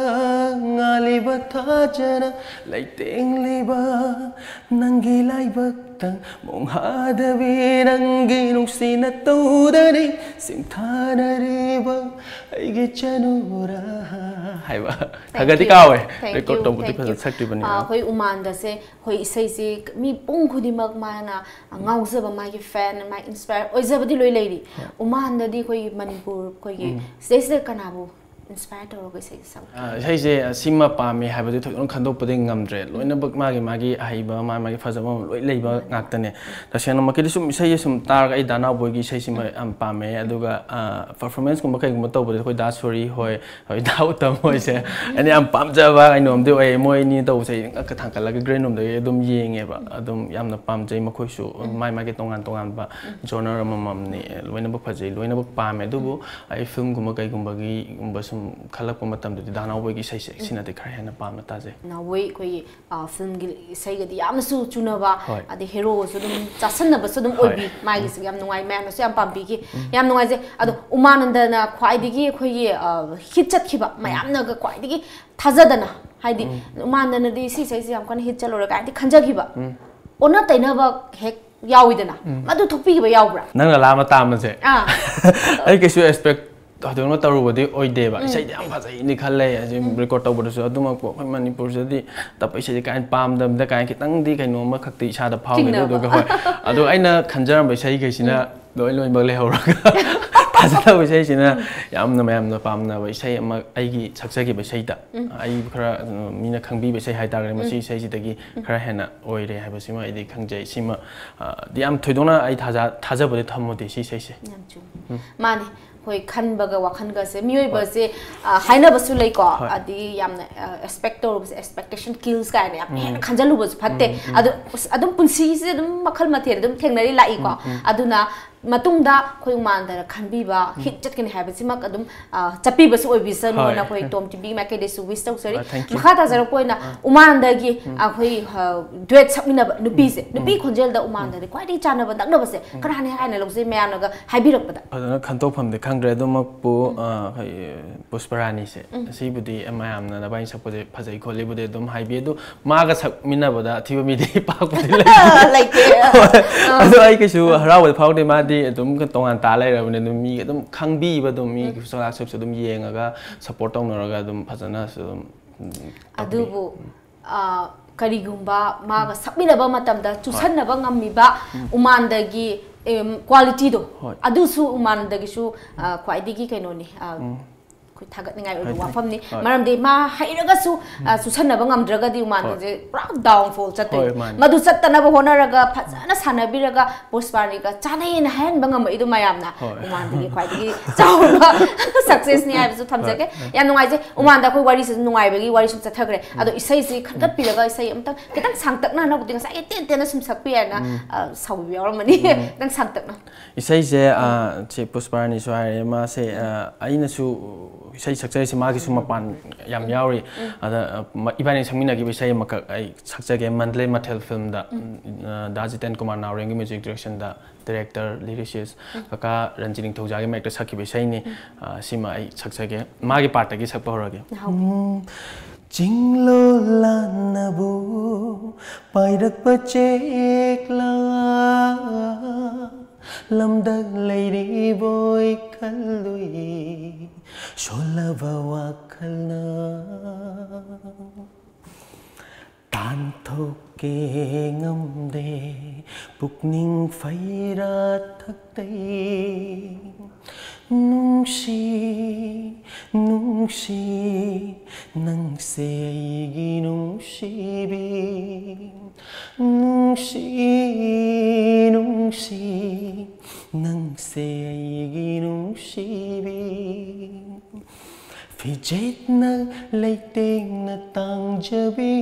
ꯉꯥꯜꯂꯤꯕ ꯊꯥꯖꯅ ꯂꯩꯇꯦꯡꯂꯤꯕ ꯅꯪꯒꯤ ꯂꯥꯏꯕꯛꯇ ꯃꯣꯡꯍꯥꯗꯕꯤ ꯅꯪꯒꯤ ꯅꯨꯡꯁꯤꯅ ꯇꯧꯗꯅꯤ ꯁꯤꯡꯊꯥꯅꯔꯤꯕ ꯑꯩꯒꯤ ꯆꯅꯨꯔꯥ ꯍꯥꯏꯕ꯫ ꯈꯔꯒꯗꯤ ꯀꯥꯎꯋꯦ꯫ Record ꯇꯧꯕꯗꯤ ꯐꯖꯅ ꯁꯛꯇ꯭ꯔꯤꯕꯅꯤꯅ꯫ ꯑꯩꯈꯣꯏ ꯎꯃꯥꯟꯗꯁꯦ ꯑꯩꯈꯣꯏ ꯏꯁꯩꯁꯤ ꯃꯤ ꯄꯨꯡ ꯈꯨꯗꯤꯡꯃꯛ ꯃꯥꯅ ꯉꯥꯎꯖꯕ, ꯃꯥꯒꯤ fan, ꯃꯥ inspire ꯑꯣꯏꯖꯕꯗꯤ ꯂꯣꯏ ꯂꯩꯔꯤ꯫ ꯎꯃꯥꯟꯗꯗꯤ ꯑꯩꯈꯣꯏꯒꯤ ꯃꯅꯤꯄꯨꯔ ꯑꯩꯈꯣꯏꯒꯤ ꯁꯤꯗꯩꯁꯤꯗ ꯀꯅꯥꯕꯨ inspire ꯇꯧꯔꯒ ꯏꯁꯩ ꯁꯛꯀꯦ? ꯑ, ꯏꯁꯩꯁꯦ ꯁꯤꯃ ꯄꯥꯝꯃꯦ ꯍꯥꯏꯕꯗꯤ ꯊꯣꯏꯗꯣꯛꯅ ꯈꯟꯗꯣꯛꯄꯗꯤ ꯉꯝꯗ꯭ꯔꯦ꯫ ꯂꯣꯏꯅꯃꯛ ꯃꯥꯒꯤ ꯃꯥꯒꯤ ꯑꯍꯩꯕ, ꯃꯥꯒꯤ ꯃꯥꯒꯤ ꯐꯖꯕ ꯑꯃ ꯂꯣꯏ ꯂꯩꯕ ꯉꯥꯛꯇꯅꯦ꯫ ꯇꯁꯦꯡꯅꯃꯛꯀꯤꯗꯤ ꯁꯨꯝ ꯏꯁꯩ ꯁꯨꯝ ꯇꯥꯔꯒ ꯑꯩ ꯗꯥ ꯅꯥꯎꯕꯣꯏꯒꯤ ꯏꯁꯩꯁꯤꯃ ꯌꯥꯝ ꯄꯥꯝꯃꯦ꯫ ꯑꯗꯨꯒ, ꯑ, performanceꯀꯨꯝꯕ ꯀꯩꯒꯨꯝꯕ ꯇꯧꯕꯗꯤ ꯑꯩꯈꯣꯏ ꯗꯥ ꯁꯣꯔꯤ ꯍꯣꯏ, ꯍꯣꯏ, ꯗꯥ ꯎꯇꯝ ꯍꯣꯏꯁꯦ ꯑꯩꯅ ꯌꯥꯝ ꯄꯥꯝꯖꯕ ꯀꯩꯅꯣꯝꯗꯤ ꯑꯣꯏꯌꯦ꯫ ꯃꯣꯏ ꯑꯅꯤ ꯇꯧꯕꯁꯦ ꯑꯩ ꯉꯛꯀ ꯊꯥꯡꯒꯠꯂꯒ green roomꯗꯒꯤ ꯑꯗꯨꯝ ꯌꯦꯡꯉꯦꯕ꯫ ꯑꯗꯨꯝ ꯌꯥꯝꯅ ꯄꯥꯝꯖꯩ ꯃꯈꯣꯏꯁꯨ꯫ ꯃꯥꯏ ꯃꯥꯒꯤ ꯇꯣꯉꯥꯟ ꯇꯣꯉꯥꯟꯕ genre ꯑꯃꯃꯝꯅꯤ꯫ ꯂꯣꯏꯅꯃꯛ ꯐꯖꯩ, ꯂꯣꯏꯅꯃꯛ ꯄꯥꯝꯃꯦ꯫ ꯑꯗꯨꯕꯨ ꯑꯩ filmꯒꯨꯝꯕ ꯀꯩꯒꯨꯝꯕꯒꯤꯒꯨꯝꯕ ꯁꯨꯝ ꯈꯜꯂꯛꯄ ꯃꯇꯝꯗꯗꯤ ꯗꯥ ꯅꯥꯎꯕꯣꯏꯒꯤ ꯏꯁꯩꯁꯦ ꯁꯤꯅꯗꯤ ꯈꯔ ꯍꯦꯟꯅ ꯄꯥꯝꯅ ꯇꯥꯖꯩ꯫ ꯅꯥꯎꯕꯣꯏ ꯑꯩꯈꯣꯏꯒꯤ, ꯑ, filmꯒꯤ ꯏꯁꯩꯒꯗꯤ ꯌꯥꯝꯅꯁꯨ ꯆꯨꯅꯕ, ꯍꯣꯏ꯫ ꯑꯗꯩ heroꯒꯁꯨ ꯑꯗꯨꯝ ꯆꯥꯁꯟꯅꯕꯁꯨ ꯑꯗꯨꯝ ꯍꯣꯏ꯫ ꯑꯣꯏꯕꯤ꯫ ꯃꯥꯒꯤꯁꯨ ꯌꯥꯝ ꯅꯨꯡꯉꯥꯏ, ꯃꯌꯥꯝꯅꯁꯨ ꯌꯥꯝ ꯄꯥꯝꯕꯤꯈꯤ꯫ ꯌꯥꯝ ꯅꯨꯡꯉꯥꯏꯖꯩ꯫ ꯑꯗꯣ ꯎꯃꯥꯅꯟꯗꯅ ꯈ꯭ꯋꯥꯏꯗꯒꯤ ꯑꯩꯈꯣꯏꯒꯤ, ꯑ, hit ꯆꯠꯈꯤꯕ, ꯃꯌꯥꯝꯅꯒ ꯈ꯭ꯋꯥꯏꯗꯒꯤ ꯊꯥꯖꯗꯅ, ꯍꯥꯏꯗꯤ ꯎꯃꯥꯅꯟꯗꯅꯗꯤ ꯁꯤ ꯏꯁꯩꯁꯦ ꯌꯥꯝ ꯀꯟꯅ hit ꯆꯠꯂꯔꯣꯏ ꯀꯥꯏꯅꯗꯤ ꯈꯟꯖꯈꯤꯕ, ꯑꯣꯟꯅ ꯇꯩꯅꯕ ꯍꯦꯛ ꯌꯥꯎꯋꯤꯗꯅ, ꯃꯗꯨ ꯊꯣꯛꯄꯤꯈꯤꯕ ꯌꯥꯎꯕ꯭ꯔꯥ? ꯅꯪꯅ ꯂꯥ ꯑꯃ ꯇꯥꯝꯕꯁꯦ ꯑꯥ꯫ ꯑꯩ ꯀꯩꯁꯨ expect ꯊꯣꯏꯗꯣꯛꯅ ꯇꯧꯔꯨꯕꯗꯤ ꯑꯣꯏꯗꯦꯕ꯫ ꯏꯁꯩꯗꯤ ꯌꯥꯝ ꯐꯖꯩꯅꯤ ꯈꯜꯂꯦ꯫ ꯑꯁꯤ record ꯇꯧꯕꯗꯁꯨ ꯑꯗꯨꯃꯛꯄꯨ ꯑꯩꯈꯣꯏ ꯃꯅꯤꯄꯨꯔꯁꯤꯗꯗꯤ ꯇꯞꯄ ꯏꯁꯩꯁꯦ ꯀꯥꯏꯅ ꯄꯥꯝꯗꯕꯗ ꯀꯥꯏꯅ ꯈꯤꯇꯪꯗꯤ ꯀꯩꯅꯣꯝꯃ ꯈꯛꯇꯤ ꯏꯁꯥꯗ ꯐꯥꯎꯈꯤꯗꯦ꯫ ꯆꯤꯡꯅꯕ꯫ ꯑꯗꯨꯒ ꯍꯣꯏ꯫ ꯑꯗꯣ ꯑꯩꯅ ꯈꯟꯖꯔꯝꯕ ꯏꯁꯩꯈꯩꯁꯤꯅ ꯂꯣꯏ ꯂꯣꯏꯅꯃꯛ ꯂꯩꯍꯧꯔꯒ ꯊꯥꯖꯗꯕ ꯏꯁꯩꯁꯤꯅ ꯌꯥꯝꯅ ꯃꯌꯥꯝꯅ ꯄꯥꯝꯅꯕ ꯏꯁꯩ ꯑꯃ ꯑꯩꯒꯤ ꯁꯛꯆꯈꯤꯕ ꯏꯁꯩꯗ ꯑꯩ ꯈꯔ, ꯑ, ꯃꯤꯅ ꯈꯪꯕꯤꯕ ꯏꯁꯩ ꯍꯥꯏꯇꯥꯔꯒꯗꯤ ꯃꯁꯤ ꯏꯁꯩꯁꯤꯗꯒꯤ ꯈꯔ ꯍꯦꯟꯅ ꯑꯣꯏꯔꯦ ꯍꯥꯏꯕꯁꯤꯃ ꯑꯩꯗꯤ ꯈꯪꯖꯩ꯫ ꯁꯤꯃ, ꯑ, ꯗꯤ ꯌꯥꯝ ꯊꯣꯏꯗꯣꯛꯅ ꯑꯩ ꯊꯥꯖ-, ꯊꯥꯖꯕꯗꯤ ꯊꯝꯃꯨꯗꯦ ꯁꯤ ꯏꯁꯩꯁꯦ꯫ ꯌꯥꯝ ꯆꯨꯝꯃꯤ꯫ ꯃꯥꯅꯦ꯫ ꯑꯩꯈꯣꯏ ꯈꯟꯕꯒ ꯋꯥꯈꯜꯒꯁꯦ ꯃꯤꯑꯣꯏꯕꯁꯦ, ꯑ, ꯍꯥꯏꯅꯕꯁꯨ ꯂꯩꯀꯣ꯫ ꯍꯣꯏ꯫ ꯑꯗꯒꯤ ꯌꯥꯝꯅ, ꯑ, expect ꯇꯧꯔꯨꯕꯁꯦ, expectation kills ꯀꯥꯏꯅ ꯌꯥꯝ ꯍꯦꯟꯅ ꯈꯟꯖꯜꯂꯨꯕꯁꯨ ꯐꯠꯇꯦ꯫ ꯑꯗꯨ ꯑꯁ, ꯑꯗꯨꯝ ꯄꯨꯟꯁꯤꯁꯦ ꯑꯗꯨꯝ ꯃꯈꯜ ꯃꯊꯦꯜ ꯑꯗꯨꯝ ꯊꯦꯡꯅꯔꯤ ꯂꯥꯛꯏꯀꯣ꯫ ꯑꯗꯨꯅ ꯃꯇꯨꯡꯗ ꯑꯩꯈꯣꯏ ꯎꯃꯥꯟꯗꯅ ꯈꯟꯕꯤꯕ ꯍꯤꯠ ꯆꯠꯀꯅꯤ ꯍꯥꯏꯕꯁꯤꯃꯛ ꯑꯗꯨꯝ ꯑ, ꯆꯠꯄꯤꯕꯁꯨ ꯑꯣꯏꯕꯤꯁꯅꯨꯅ ꯍꯣꯏ꯫ ꯑꯩꯈꯣꯏ ꯇꯣꯝ ꯇꯤꯚꯤ ꯃꯥꯏꯀꯩꯗꯩꯁꯨ ꯋꯤꯁ ꯇꯧꯖꯔꯤ꯫ ꯑ, thank you꯫ ꯃꯈꯥ ꯇꯥꯖꯔꯛꯄ ꯑꯣꯏꯅ ꯎꯃꯥꯟꯗꯒꯤ ꯑꯩꯈꯣꯏ ꯗꯨꯋꯦꯠ ꯁꯛꯃꯤꯟꯅꯕ ꯅꯨꯄꯤꯁꯦ, ꯅꯨꯄꯤ ꯈꯣꯟꯖꯦꯜꯗ ꯎꯃꯥꯟꯗꯗꯤ ꯈ꯭ꯋꯥꯏꯗꯒꯤ ꯆꯥꯟꯅꯕ ꯅꯛꯅꯕꯁꯦ ꯀꯅꯥꯅꯤ ꯍꯥꯏꯅ ꯂꯧꯖꯩ ꯃꯌꯥꯝꯅꯒ ꯍꯥꯏꯕꯤꯔꯛꯄꯗ? ꯐꯖꯅ ꯈꯟꯇꯣꯛꯐꯝꯗꯤ ꯈꯪꯗ꯭ꯔꯦ꯫ ꯑꯗꯨꯃꯛꯄꯨ ꯑ, ꯑꯩꯈꯣꯏ ꯄꯨꯁꯄꯔꯥꯅꯤꯁꯦ, ꯑꯁꯤꯕꯨꯗꯤ ꯃꯌꯥꯝꯅ ꯅꯕꯥꯅꯤ ꯁꯛꯄꯁꯦ ꯐꯖꯩ ꯈꯣꯠꯂꯤꯕꯨꯗꯤ ꯑꯗꯨꯝ ꯍꯥꯏꯕꯤ, ꯑꯗꯨ ꯃꯥꯒ ꯁꯛꯃꯤꯟꯅꯕꯗ ꯑꯊꯤꯕ ꯃꯤꯗꯤ ꯄꯥꯛꯄꯗꯤ ꯂꯩꯇꯦ꯫ ꯂꯩꯇꯦ꯫ ꯑꯗꯣ ꯑꯩ ꯀꯩꯁꯨ ꯍꯔꯥꯎꯕꯗꯤ ꯐꯥꯎꯗꯦ꯫ ꯃꯥꯗꯤ ꯑꯗꯨꯝ ꯇꯣꯉꯥꯟ ꯇꯥ ꯂꯩꯔꯕꯅꯤ꯫ ꯑꯗꯨꯝ ꯃꯤ ꯑꯗꯨꯝ ꯈꯪꯕꯤꯕ, ꯑꯗꯨꯝ ꯃꯤ ꯆꯂꯥꯛ ꯁꯛꯁꯨ ꯑꯗꯨꯝ ꯌꯦꯡꯉꯒ ꯁꯞꯄꯣꯔꯠ ꯇꯧꯅꯔꯒ ꯑꯗꯨꯝ ꯐꯖꯅꯁꯨ ꯑꯗꯨꯝ ꯎꯝ, ꯇꯧꯕꯤ꯫ ꯑꯗꯨꯕꯨ ꯑ, ꯀꯔꯤꯒꯨꯝꯕ ꯃꯥꯒ ꯁꯛꯃꯤꯟꯅꯕ ꯃꯇꯝꯗ ꯆꯨꯁꯟꯅꯕ ꯉꯝꯃꯤꯕ ꯎꯃꯥꯟꯗꯒꯤ ꯀ꯭ꯋꯥꯂꯤꯇꯤꯗꯣ, ꯍꯣꯏ꯫ ꯑꯗꯨꯁꯨ ꯎꯃꯥꯟꯗꯒꯤꯁꯨ ꯑ, ꯈ꯭ꯋꯥꯏꯗꯒꯤ ꯀꯩꯅꯣꯅꯤ, ꯑ, ꯑꯩꯈꯣꯏ ꯊꯥꯒꯠꯅꯤꯡꯉꯥꯏ ꯑꯣꯏꯕ ꯍꯣꯏ, ꯋꯥꯐꯝꯅꯤ꯫ ꯍꯣꯏ꯫ ꯃꯔꯝꯗꯤ ꯃꯥ ꯍꯩꯔꯒꯁꯨ ꯑ, ꯆꯨꯁꯟꯅꯕ ꯉꯝꯗ꯭ꯔꯒꯗꯤ ꯎꯃꯥꯟꯗꯁꯦ ꯄꯨꯔꯥ ꯗꯥꯎꯟꯐꯣꯜ ꯆꯠꯇꯣꯏꯅꯤ꯫ ꯍꯣꯏ, ꯃꯥꯅꯤ꯫ ꯃꯗꯨ ꯆꯠꯇꯅꯕ ꯍꯣꯠꯅꯔꯒ ꯐꯖꯅ ꯁꯥꯟꯅꯕꯤꯔꯒ ꯄꯨꯁꯄꯥꯅꯤꯒ ꯆꯥꯅꯩꯅ ꯍꯥꯏꯍꯟꯕ ꯉꯝꯃꯛꯏꯗꯣ ꯃꯌꯥꯝꯅ ꯍꯣꯏ꯫ ꯎꯃꯥꯟꯗꯒꯤ ꯈ꯭ꯋꯥꯏꯗꯒꯤ ꯆꯥꯎꯕ ꯁꯛꯁꯦꯁꯅꯤ ꯍꯥꯏꯕꯁꯨ ꯊꯝꯖꯒꯦ꯫ ꯌꯥꯝ ꯅꯨꯡꯉꯥꯏꯖꯩ꯫ ꯎꯃꯥꯟꯗ ꯑꯩꯈꯣꯏ ꯋꯥꯔꯤꯁꯤ ꯅꯨꯡꯉꯥꯏꯕꯒꯤ ꯋꯥꯔꯤ ꯁꯨꯝ ꯆꯠꯊꯈ꯭ꯔꯦ꯫ ꯑꯗꯣ ꯏꯁꯩꯁꯤ ꯈꯟꯒꯠꯄꯤꯔꯒ ꯏꯁꯩ ꯑꯝꯇꯪ ꯈꯤꯇꯪ ꯁꯥꯡꯇꯛꯅ, ꯍꯟꯗꯛꯄꯨꯗꯤ ꯉꯁꯥꯏꯒꯤ ꯇꯦꯟ ꯇꯦꯟꯅ ꯁꯨꯝ ꯁꯛꯄ ꯌꯥꯏꯅ, ꯑ, ꯁꯥꯎꯕꯤꯕ ꯌꯥꯎꯔꯝꯃꯅꯤ꯫ ꯈꯤꯇꯪ ꯁꯥꯡꯇꯛꯅ꯫ ꯏꯁꯩꯁꯦ ꯑ, ꯁꯤ ꯄꯨꯁꯄꯥꯔꯥꯅꯤꯁꯨ ꯍꯥꯏꯔꯦ꯫ ꯃꯥꯁꯦ ꯑ, ꯑꯩꯅꯁꯨ ꯏꯁꯩ ꯁꯛꯆꯔꯤꯁꯦ ꯃꯥꯒꯤꯁꯨ ꯃꯄꯥꯟ ꯌꯥꯝ ꯌꯥꯎꯔꯤ꯫ ꯑꯗ ꯑ, ꯃ- ꯏꯕꯥꯅꯤ ꯁꯛꯃꯤꯟꯅꯈꯤꯕ ꯏꯁꯩ ꯑꯃꯈꯛ ꯑꯩ ꯁꯛꯆꯒꯦ, ꯃꯟꯗꯂꯦ ꯃꯊꯦꯜ ꯐꯤꯂꯝꯗ꯫ ꯑ, ꯗꯥ ꯖꯤꯇꯦꯟ ꯀꯨꯃꯥꯔ ꯅꯥꯎꯔꯦꯝꯒꯤ ꯃ꯭ꯌꯨꯖꯤꯛ ꯗꯤꯔꯦꯛꯁꯟꯗ ꯗꯤꯔꯦꯛꯇꯔ ꯂꯤꯔꯤꯁꯤꯁ ꯀꯀꯥ ꯔꯟꯖꯤꯠ ꯅꯤꯡꯊꯧꯖꯥꯒꯤ ꯃꯥꯏꯛꯇ ꯁꯛꯈꯤꯕ ꯏꯁꯩꯅꯤ꯫ ꯑ, ꯁꯤꯃ ꯑꯩ ꯁꯛꯆꯒꯦ꯫ ꯃꯥꯒꯤ ꯄꯥꯔꯠꯇꯒꯤ ꯁꯛꯄ ꯍꯧꯔꯒꯦ꯫ ꯅꯍꯥꯎꯕꯤ꯫ ꯆꯤꯡꯂꯣꯜ ꯂꯥꯟꯅꯕꯨ ꯄꯥꯏꯔꯛꯄ ꯆꯦꯛꯂꯥ, ꯂꯝꯗ ꯂꯩꯔꯤꯕꯣꯏ ꯈꯜꯂꯨꯏ ꯁꯣꯜꯂꯕ ꯋꯥꯈꯜꯅ꯫ ꯇꯥꯟꯊꯣꯛꯀꯦ ꯉꯝꯗꯦ ꯄꯨꯛꯅꯤꯡ ꯐꯩꯔꯥ ꯊꯛꯇꯩ꯫ ꯅꯨꯡꯁꯤ, ꯅꯨꯡꯁꯤ, ꯅꯪꯁꯦ ꯑꯩꯒꯤ ꯅꯨꯡꯁꯤꯕꯤ꯫ ꯅꯨꯡꯁꯤ, ꯅꯨꯡꯁꯤ, ꯅꯪꯁꯦ ꯑꯩꯒꯤ ꯅꯨꯡꯁꯤꯕꯤ꯫ ꯐꯤꯖꯦꯠꯅ ꯂꯩꯇꯦꯡꯅ ꯇꯥꯡꯖꯕꯤ,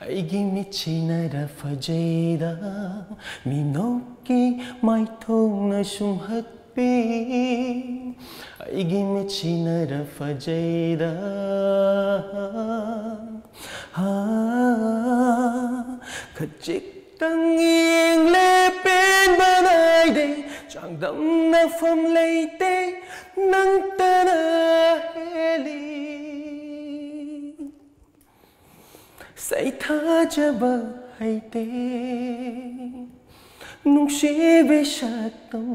ꯑꯩꯒꯤ ꯃꯤꯠꯁꯤꯅꯔ ꯐꯖꯩꯗ, ꯃꯤꯅꯣꯛꯀꯤ ꯃꯥꯏꯊꯣꯡꯅ ꯁꯨꯝꯍꯠꯄꯤ, ꯑꯩꯒꯤ ꯃꯤꯠꯁꯤꯅꯔ ꯐꯖꯩꯗ꯫ ꯍꯥ, ꯈꯖꯤꯛꯇꯪ ꯌꯦꯡꯂꯦ ꯄꯦꯟꯕ ꯅꯥꯏꯗꯦ, ꯆꯥꯡꯗꯝꯅꯐꯝ ꯂꯩꯇꯦ, ꯅꯪꯇꯅ ꯍꯦꯜꯂꯤ꯫ ꯁꯩꯊꯥꯖꯕ ꯍꯩꯇꯦ, ꯅꯨꯡꯁꯤꯕꯤ ꯁꯛꯇꯝ,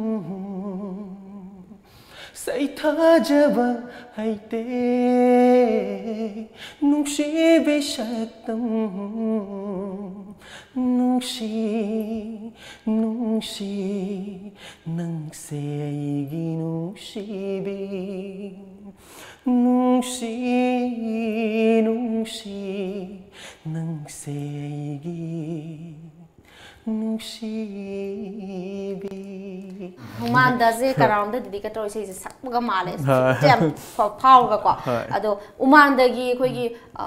ꯁꯩꯊꯥꯖꯕ ꯍꯩꯇꯦ, ꯅꯨꯡꯁꯤꯕꯤ ꯁꯛꯇꯝ, ꯅꯨꯡꯁꯤ, ꯅꯨꯡꯁꯤ, ꯅꯪꯁꯦ ꯑꯩꯒꯤ ꯅꯨꯡꯁꯤꯕꯤ, ꯅꯨꯡꯁꯤ, ꯅꯨꯡꯁꯤ, ꯅꯪꯁꯦ ꯑꯩꯒꯤ ꯅꯨꯡꯁꯤꯕꯤ꯫ ꯍꯨꯃꯥꯟꯗꯁꯦ ꯀꯔꯥꯎꯟꯗ ꯗꯤꯗꯤꯀꯦꯠ ꯇꯧꯔ ꯏꯁꯩꯁꯦ ꯁꯛꯄꯒ ꯃꯥꯜꯂꯦ꯫ ꯍꯣꯏ꯫ ꯁꯛꯁꯦ ꯌꯥꯝ ꯐ-, ꯐꯥꯎꯔꯒꯀꯣ꯫ ꯍꯣꯏ꯫ ꯑꯗꯣ ꯎꯃꯥꯟꯗꯒꯤ ꯑꯩꯈꯣꯏꯒꯤ, ꯑ,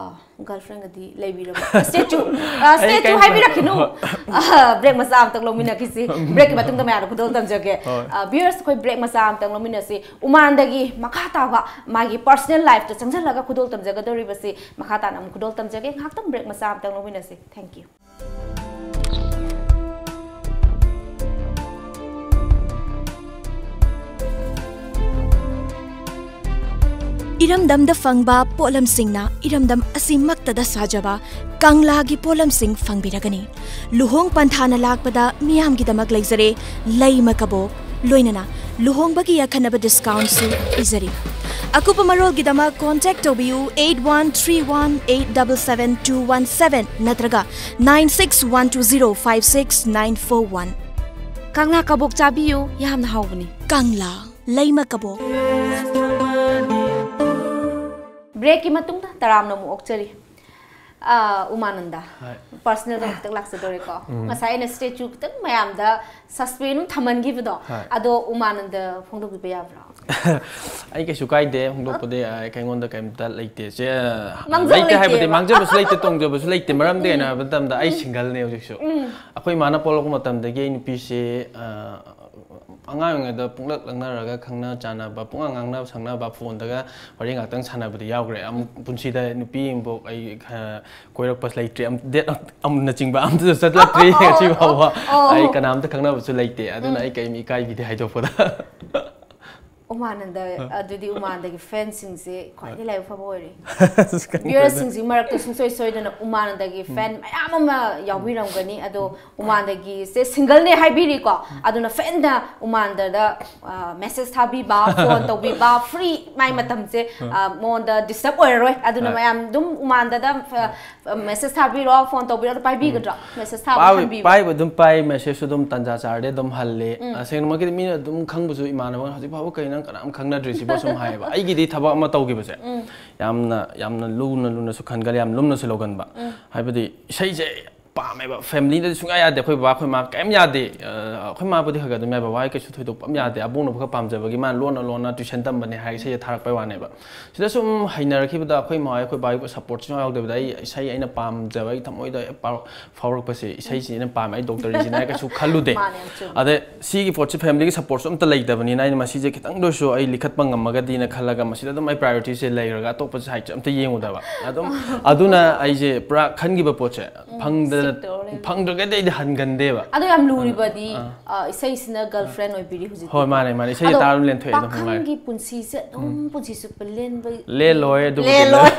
ꯒꯔꯜꯐ꯭ꯔꯦꯟꯒꯗꯤ ꯂꯩꯕꯤꯔꯕ? ꯁ꯭ꯇꯦ ꯆꯨ-, ꯑ, ꯁ꯭ꯇꯦ ꯑꯩ ꯆꯨ ꯀꯩꯝꯇ ꯍꯥꯏꯕꯤꯔꯛꯈꯤꯅꯨ꯫ ꯍꯣꯏ꯫ ꯑ, ꯕ꯭ꯔꯦꯛ ꯃꯆꯥ ꯑꯝꯇꯪ ꯂꯧꯃꯤꯟꯅꯈꯤꯁꯤ꯫ ꯕ꯭ꯔꯦꯛꯀꯤ ꯃꯇꯨꯡꯗ ꯃꯌꯥꯝꯗ ꯈꯨꯗꯣꯜ ꯇꯝꯖꯒꯦ꯫ ꯍꯣꯏ꯫ ꯑ, ꯚ꯭ꯌꯨꯋꯔꯁ, ꯑꯩꯈꯣꯏ ꯕ꯭ꯔꯦꯛ ꯃꯆꯥ ꯑꯝꯇꯪ ꯂꯧꯃꯤꯟꯅꯁꯤ꯫ ꯎꯃꯥꯟꯗꯒꯤ ꯃꯈꯥ ꯇꯥꯕ ꯃꯥꯒꯤ ꯄꯔꯁꯅꯦꯜ ꯂꯥꯏꯐꯇ ꯆꯪꯁꯤꯜꯂꯒ ꯈꯨꯗꯣꯜ ꯇꯝꯖꯒꯗꯧꯔꯤꯕꯁꯤ ꯃꯈꯥ ꯇꯥꯅ ꯑꯃꯨꯛ ꯈꯨꯗꯣꯜ ꯇꯝꯖꯒꯦ꯫ ꯉꯥꯏꯍꯥꯛꯇꯪ ꯕ꯭ꯔꯦꯛ ꯃꯆꯥ ꯑꯝꯇꯪ ꯂꯧꯃꯤꯟꯅꯁꯤ꯫ Thank you꯫ ꯏꯔꯝꯗꯝꯗ ꯐꯪꯕ ꯄꯣꯠꯂꯝꯁꯤꯡꯅ ꯏꯔꯝꯗꯝ ꯑꯁꯤꯃꯛꯇꯗ ꯁꯥꯖꯕ ꯀꯪꯂꯥꯒꯤ ꯄꯣꯠꯂꯝꯁꯤꯡ ꯐꯪꯕꯤꯔꯒꯅꯤ꯫ ꯂꯨꯍꯣꯡ ꯄꯟꯊꯥꯅ ꯂꯥꯛꯄꯗ ꯃꯤꯌꯥꯝꯒꯤꯗꯃꯛ ꯂꯩꯖꯔꯦ ꯂꯩꯃ ꯀꯕꯣꯛ, ꯂꯣꯏꯅꯅ ꯂꯨꯍꯣꯡꯕꯒꯤ ꯑꯈꯟꯅꯕ ꯗꯤꯁꯀꯥꯎꯟꯁꯨ ꯄꯤꯖꯔꯤ꯫ ꯑꯀꯨꯞꯄ ꯃꯔꯣꯜꯒꯤꯗꯃꯛ ꯀꯣꯟꯇꯦꯛ ꯇꯧꯕꯤꯌꯨ eight one three one eight double seven two one seven ꯅꯠꯇ꯭ꯔꯒ nine six one two zero five six nine four one꯫ ꯀꯪꯂꯥ ꯀꯕꯣꯛ ꯆꯥꯕꯤꯌꯨ, ꯌꯥꯝꯅ ꯍꯥꯎꯕꯅꯤ꯫ ꯀꯪꯂꯥ ꯂꯩꯃ ꯀꯕꯣꯛ꯫ ꯕ꯭ꯔꯦꯛꯀꯤ ꯃꯇꯨꯡꯗ ꯇꯔꯥꯝꯅ ꯑꯃꯨꯛ ꯑꯣꯛꯆꯔꯤ꯫ ꯑꯥ, ꯎꯃꯥꯅꯟꯗ꯫ ꯍꯣꯏ꯫ Personal ꯗ ꯈꯤꯇꯪ ꯂꯥꯛꯆꯗꯣꯔꯦꯀꯣ꯫ ꯎꯝ꯫ ꯉꯁꯥꯏ ꯑꯩꯅ statue ꯈꯤꯇꯪ ꯃꯌꯥꯝꯗ suspense ꯑꯗꯨꯝ ꯊꯝꯍꯟꯈꯤꯕꯗꯣ, ꯍꯣꯏ꯫ ꯑꯗꯣ ꯎꯃꯥꯅꯟꯗ ꯐꯣꯡꯗꯣꯛꯄꯤꯕ ꯌꯥꯕ꯭ꯔꯣ? ꯑꯩ ꯀꯩꯁꯨ ꯀꯥꯏꯗꯦ ꯐꯣꯡꯗꯣꯛꯄꯗꯤ, ꯑ, ꯑꯩꯉꯣꯟꯗ ꯀꯩꯝꯇ ꯂꯩꯇꯦ꯫ ꯆꯦ, ꯑ, ꯃꯥꯡꯖꯕ ꯂꯩꯇꯦ ꯍꯥꯏꯕꯗꯤ ꯂꯩꯇꯦꯕ꯫ ꯃꯥꯡꯖꯕꯁꯨ ꯂꯩꯇꯦ, ꯇꯣꯡꯖꯕꯁꯨ ꯂꯩꯇꯦ꯫ ꯃꯔꯝꯗꯤ ꯀꯩꯅꯣ ꯍꯥꯏꯕ ꯃꯇꯝꯗ ꯑꯩ ꯎꯝ꯫ Single ꯅꯦ ꯍꯧꯖꯤꯛꯁꯨ꯫ ꯎꯝ꯫ ꯑꯩꯈꯣꯏ ꯏꯃꯥꯅ ꯄꯣꯛꯂꯛꯄ ꯃꯇꯝꯗꯒꯤ ꯑꯩ ꯅꯨꯄꯤꯁꯦ, ꯑ, ꯑꯉꯥꯡ ꯑꯣꯏꯔꯤꯉꯩꯗ ꯄꯨꯡꯂꯛ ꯂꯛꯅꯔꯒ ꯈꯪꯅ ꯆꯥꯟꯅꯕ, ꯄꯨꯡꯉꯥꯡ ꯉꯥꯡꯅ ꯁꯛꯅꯕ, phone ꯗꯒ ꯋꯥꯔꯤ ꯉꯥꯛꯇꯪ ꯁꯥꯟꯅꯕꯗꯤ ꯌꯥꯎꯈ꯭ꯔꯦ꯫ ꯑꯃꯨꯛ ꯄꯨꯟꯁꯤꯗ ꯅꯨꯄꯤ ꯑꯃꯐꯥꯎ ꯑꯩ, ꯑ, ꯀꯣꯏꯔꯛꯄ ꯂꯩꯇ꯭ꯔꯤ꯫ ꯑꯝ-, date ꯑꯝ-, ꯑꯝꯅꯆꯤꯡꯕ ꯑꯝꯇꯁꯨ ꯆꯠꯂꯛꯇ꯭ꯔꯤ ꯑꯣ, ꯉꯁꯤ ꯐꯥꯎꯕ꯫ ꯑꯣ꯫ ꯑꯩ ꯀꯅꯥꯝꯇ ꯈꯪꯅꯕꯁꯨ ꯂꯩꯇꯦ꯫ ꯑꯗꯨꯅ ꯎꯝ꯫ ꯑꯩ ꯀꯩꯝ ꯏꯀꯥꯏꯕꯤꯗꯦ ꯍꯥꯏꯗꯣꯛꯄꯗ꯫ ꯎꯃꯥꯅꯟꯗ, ꯑ꯫ ꯑꯗꯨꯗꯤ ꯎꯃꯥꯅꯟꯗꯒꯤ fan ꯁꯤꯡꯁꯦ ꯈ꯭ꯋꯥꯏꯗꯒꯤ ꯂꯥꯏꯕꯛ ꯐꯕ ꯑꯣꯏꯔꯦ꯫ ꯑꯁ, ꯈꯪꯗꯦꯗ꯫ Viewer ꯁꯤꯡꯁꯤꯒꯤ ꯃꯔꯛꯇꯁꯨ ꯁꯨꯡꯁꯣꯏ ꯁꯣꯏꯗꯅ ꯎꯃꯥꯅꯟꯗꯒꯤ ꯎꯝ꯫ Fan ꯃꯌꯥꯝ ꯑꯃ ꯌꯥꯎꯕꯤꯔꯝꯒꯅꯤ꯫ ꯑꯗꯣ ꯎꯃꯥꯅꯟꯗꯒꯤꯁꯦ single ꯅꯦ ꯍꯥꯏꯕꯤꯔꯤꯀꯣ꯫ ꯎꯝ꯫ ꯑꯗꯨꯅ fan ꯗ ꯎꯃꯥꯅꯟꯗꯗ, ꯑ, message ꯊꯥꯕꯤꯕ, phone ꯇꯧꯕꯤꯕ, free ꯃꯥꯏ ꯎꯝ꯫ ꯃꯇꯝꯁꯦ, ꯎꯝ꯫ ꯑ, ꯃꯉꯣꯟꯗ disturb ꯑꯣꯏꯔꯔꯣꯏ꯫ ꯑꯗꯨꯅ ꯍꯣꯏ꯫ ꯃꯌꯥꯝ ꯑꯗꯨꯝ ꯎꯃꯥꯅꯟꯗꯗ, ꯑ, ꯍꯣꯏ꯫ Message ꯊꯥꯕꯤꯔꯣ, phone ꯇꯧꯕꯤꯔꯣ, ꯑꯗꯣ ꯄꯥꯏꯕꯤꯒꯗ꯭ꯔꯣ? ꯎꯝ꯫ Message ꯊꯥꯕ ꯄꯥꯏꯕ-, ꯍꯟꯕꯤꯕ? ꯄꯥꯏꯕ ꯑꯗꯨꯝ ꯄꯥꯏ, message ꯁꯨ ꯑꯗꯨꯝ ꯇꯟꯖꯥ ꯆꯥꯔꯗꯤ ꯑꯗꯨꯝ ꯍꯜꯂꯦ꯫ ꯎꯝ꯫ ꯇꯁꯦꯡꯅꯃꯛꯀꯤꯗꯤ ꯃꯤꯅ ꯑꯗꯨꯝ ꯈꯪꯕꯁꯨ ꯏꯃꯥꯟꯅꯕ ꯍꯧꯖꯤꯛ ꯐꯥꯎꯕ ꯀꯩ ꯅꯪ ꯀꯅꯥꯝ ꯈꯪꯅꯗ꯭ꯔꯤ ꯁꯤꯕꯣ ꯁꯨꯝ ꯍꯥꯏꯌꯦꯕ꯫ ꯑꯩꯒꯤꯗꯤ ꯊꯕꯛ ꯑꯃ ꯇꯧꯈꯤꯕꯁꯦ ꯎꯝ꯫ ꯌꯥꯝꯅ, ꯌꯥꯝꯅ ꯂꯨꯅ, ꯂꯨꯅꯁꯨ ꯈꯟꯒꯜꯂꯤ, ꯌꯥꯝ ꯂꯨꯝꯅꯁꯨ ꯂꯧꯒꯟꯕ꯫ ꯎꯝ꯫ ꯍꯥꯏꯕꯗꯤ ꯏꯁꯩꯁꯦ ꯄꯥꯝꯃꯦꯕ꯫ Family ꯗꯗꯤ ꯁꯨꯡꯌꯥ ꯌꯥꯗꯦ, ꯑꯩꯈꯣꯏ ꯕꯕꯥ, ꯑꯩꯈꯣꯏ ꯃꯥ ꯀꯩꯝ ꯌꯥꯗꯦ꯫ ꯑ, ꯑꯩꯈꯣꯏ ꯃꯥꯕꯨꯗꯤ ꯈꯔ ꯈꯔ ꯑꯗꯨꯝ ꯌꯥꯏ, ꯕꯕꯥ ꯍꯣꯏ ꯀꯩꯁꯨ ꯊꯣꯏꯗꯣꯛꯄ ꯑꯃ ꯌꯥꯗꯦ꯫ ꯑꯕꯣꯛꯅ ꯈꯔ ꯄꯥꯝꯖꯕꯒꯤ ꯃꯥꯅ ꯂꯣꯟꯅ ꯂꯣꯟꯅ tuition ꯇꯝꯕꯅꯦ ꯍꯥꯏꯔꯒ ꯏꯁꯩꯁꯦ ꯊꯥꯔꯛꯄꯩ ꯋꯥꯅꯦꯕ꯫ ꯁꯤꯗ ꯁꯨꯝ ꯍꯩꯅꯔꯛꯈꯤꯕꯗ ꯑꯩꯈꯣꯏ ꯃꯥ ꯍꯣꯏ, ꯑꯩꯈꯣꯏ ꯕꯥ ꯍꯣꯏ support ꯁꯨꯡꯌꯥꯎ ꯌꯥꯎꯗꯕꯗ ꯑꯩ ꯏꯁꯩ ꯑꯩꯅ ꯄꯥꯝꯖꯕ, ꯑꯩ ꯊꯃꯣꯏꯗ ꯍꯦꯛ ꯄꯥꯎ-, ꯐꯥꯎꯔꯛꯄꯁꯦ, ꯏꯁꯩꯁꯤꯅ ꯄꯥꯝꯃꯦ, ꯑꯩ doctor ꯁꯤꯅ ꯀꯩꯁꯨ ꯈꯜꯂꯨꯗꯦ꯫ ꯃꯥꯅꯦ, ꯌꯥꯝ ꯆꯨꯝꯃꯦ꯫ ꯑꯗꯩ ꯁꯤꯒꯤ ꯄꯣꯠꯁꯤ family ꯒꯤ support ꯁꯨ ꯑꯝꯇ ꯂꯩꯇꯕꯅꯤꯅ ꯑꯩꯅ ꯃꯁꯤꯁꯦ ꯈꯤꯇꯪꯗ ꯑꯣꯏꯔꯁꯨ ꯑꯩ ꯂꯤꯈꯠꯄ ꯉꯝꯃꯒꯗꯤꯅ ꯈꯜꯂꯒ ꯃꯁꯤꯗ ꯑꯗꯨꯝ ꯑꯩ priority ꯁꯦ ꯂꯩꯔꯒ ꯑꯇꯣꯞꯄ side ꯁꯦ ꯑꯝꯇ ꯌꯦꯡꯉꯨꯗꯕ꯫ ꯑꯗꯨꯝ ꯑꯗꯨꯅ ꯑꯩꯁꯦ ꯄꯨꯔꯥ ꯈꯟꯈꯤꯕ ꯄꯣꯠꯁꯦ ꯎꯝ, ꯐꯪꯗ-, stick ꯇꯧꯔ ꯂꯩꯕ꯫ ꯐꯪꯗ꯭ꯔꯒꯗꯤ ꯑꯩꯗꯤ ꯍꯟꯒꯟꯗꯦꯕ꯫ ꯑꯗꯣ ꯌꯥꯝ ꯂꯨꯔꯤꯕꯗꯤ, ꯑꯥ꯫ ꯑ, ꯏꯁꯩꯁꯤꯅ girlfriend ꯑꯣꯏꯕꯤꯔꯤ ꯍꯧꯖꯤꯛꯇꯤ꯫ ꯍꯣꯏ, ꯃꯥꯅꯦ, ꯃꯥꯅꯦ꯫ ꯏꯁꯩꯁꯦ ꯑꯗꯣ ꯇꯥꯔ ꯑꯗꯨꯝ ꯂꯦꯟꯊꯣꯛꯑꯦ ꯑꯗꯨꯝ ꯈꯪꯉꯦ꯫ ꯄꯥꯈꯪꯒꯤ ꯄꯨꯟꯁꯤꯁꯦ ꯑꯗꯨꯝ ꯎꯝ꯫ ꯄꯨꯟꯁꯤ ꯆꯨꯞꯄ ꯂꯦꯟꯕ ꯂꯦꯜꯂꯣꯏ, ꯑꯗꯨꯕꯨꯗꯤ ꯂꯦꯜꯂꯣꯏ꯫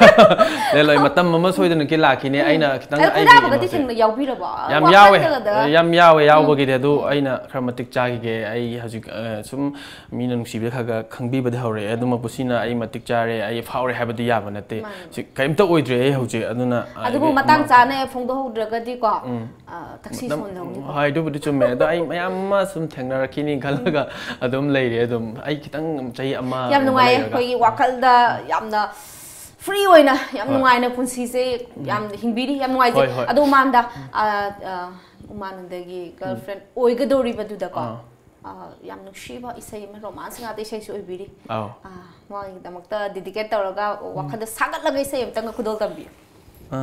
ꯂꯦꯜꯂꯣꯏ꯫ ꯃꯇꯝ ꯑꯃ ꯁꯣꯏꯗꯅ ꯀꯤ ꯂꯥꯛꯈꯤꯅꯤ꯫ ꯎꯝ꯫ ꯑꯩꯅ ꯈꯤꯇꯪ ꯑꯗꯣ ꯑꯩꯒꯤ ꯈꯣꯏꯗꯥꯕꯒꯗꯤ ꯀꯩꯅꯣꯁꯦ ꯊꯦꯡꯅ ꯌꯥꯎꯕꯤꯔꯕꯣ? ꯌꯥꯝ ꯌꯥꯎꯋꯦ꯫ ꯋꯥꯈꯜꯗꯒꯗ? ꯌꯥꯝ ꯌꯥꯎꯋꯦ꯫ ꯎꯝ꯫ ꯌꯥꯎꯕꯒꯤꯗꯤ ꯑꯗꯨ ꯎꯝ꯫ ꯑꯩꯅ ꯈꯔ ꯃꯇꯤꯛ ꯆꯥꯈꯤꯒꯦ꯫ ꯑꯩ ꯍꯧꯖꯤꯛ, ꯑ, ꯁꯨꯝ ꯃꯤꯅ ꯅꯨꯡꯁꯤꯕꯗ ꯈꯔ ꯈꯔ ꯈꯪꯕꯤꯕꯗꯤ ꯍꯧꯔꯛꯑꯦ꯫ ꯑꯗꯨꯃꯛꯄꯨ ꯁꯤꯅ ꯑꯩ ꯃꯇꯤꯛ ꯆꯥꯔꯦ, ꯑꯩ ꯐꯥꯎꯔꯦ ꯍꯥꯏꯕꯗꯤ ꯌꯥꯕ ꯅꯠꯇꯦ꯫ ꯃꯥꯅꯦ, ꯁꯤ ꯃꯥꯅꯦ꯫ ꯀꯔꯤꯝꯇ ꯑꯣꯏꯗ꯭ꯔꯦ ꯑꯩ ꯍꯧꯖꯤꯛ꯫ ꯑꯗꯨꯅ ꯑꯗꯨꯕꯨ ꯑꯩꯒꯤ ꯃꯇꯥꯡ ꯑꯃ ꯆꯥꯅ ꯐꯣꯡꯗꯣꯛꯍꯧꯗ꯭ꯔꯒꯗꯤꯀꯣ, ꯎꯝ꯫ ꯑ, ꯊꯛꯁꯤ ꯃꯇꯝ ꯁꯣꯟꯗꯧꯅꯤꯀꯣ꯫ ꯍꯣꯏ, ꯑꯗꯨꯕꯨꯗꯤ ꯆꯨꯝꯃꯦ꯫ ꯑꯗꯣ ꯑꯩ ꯃꯌꯥꯝ ꯑꯃ ꯁꯨꯝ ꯊꯦꯡꯅꯔꯛꯈꯤꯅꯤ ꯈꯜꯂꯒ ꯑꯗꯨꯝ ꯂꯩꯔꯦ꯫ ꯑꯗꯨꯝ ꯑꯩ ꯈꯤꯇꯪ ꯆꯍꯤ ꯑꯃ ꯌꯥꯝ ꯑꯃ ꯅꯨꯡꯉꯥꯏꯌꯦ꯫ ꯂꯩꯔꯒ꯫ ꯑꯩꯈꯣꯏꯒꯤ ꯋꯥꯈꯜꯗ ꯌꯥꯝꯅ ꯐ꯭ꯔꯤ ꯑꯣꯏꯅ ꯌꯥꯝ ꯍꯣꯏ꯫ ꯅꯨꯡꯉꯥꯏꯅ ꯄꯨꯟꯁꯤꯁꯦ ꯌꯥꯝ ꯍꯤꯡꯕꯤꯔꯤ, ꯌꯥꯝ ꯅꯨꯡꯉꯥꯏꯖꯩ꯫ ꯍꯣꯏ, ꯍꯣꯏ꯫ ꯑꯗꯣ ꯎꯃꯥꯟꯗ, ꯑ, ꯑ, ꯎꯃꯥꯟꯗꯒꯤ ꯒꯔꯜꯐ꯭ꯔꯦꯟ ꯑꯣꯏꯒꯗꯧꯔꯤꯕꯗꯨꯗꯀꯣ, ꯑꯥ꯫ ꯑ, ꯌꯥꯝ ꯅꯨꯡꯁꯤꯕ ꯏꯁꯩ ꯑꯃ, ꯔꯣꯃꯥꯟꯁ ꯉꯥꯛꯇ ꯏꯁꯩꯁꯨ ꯑꯣꯏꯕꯤꯔꯤ꯫ ꯑꯧ꯫ ꯑ, ꯃꯥꯒꯤꯗꯃꯛꯇ ꯗꯤꯗꯤꯀꯦꯠ ꯇꯧꯔꯒ, ꯋꯥꯈꯜꯗ ꯁꯥꯒꯠꯂꯒ ꯏꯁꯩ ꯑꯃꯇꯪꯒ ꯈꯨꯗꯣꯜ ꯇꯝꯕꯤꯌꯨ꯫ ꯑ,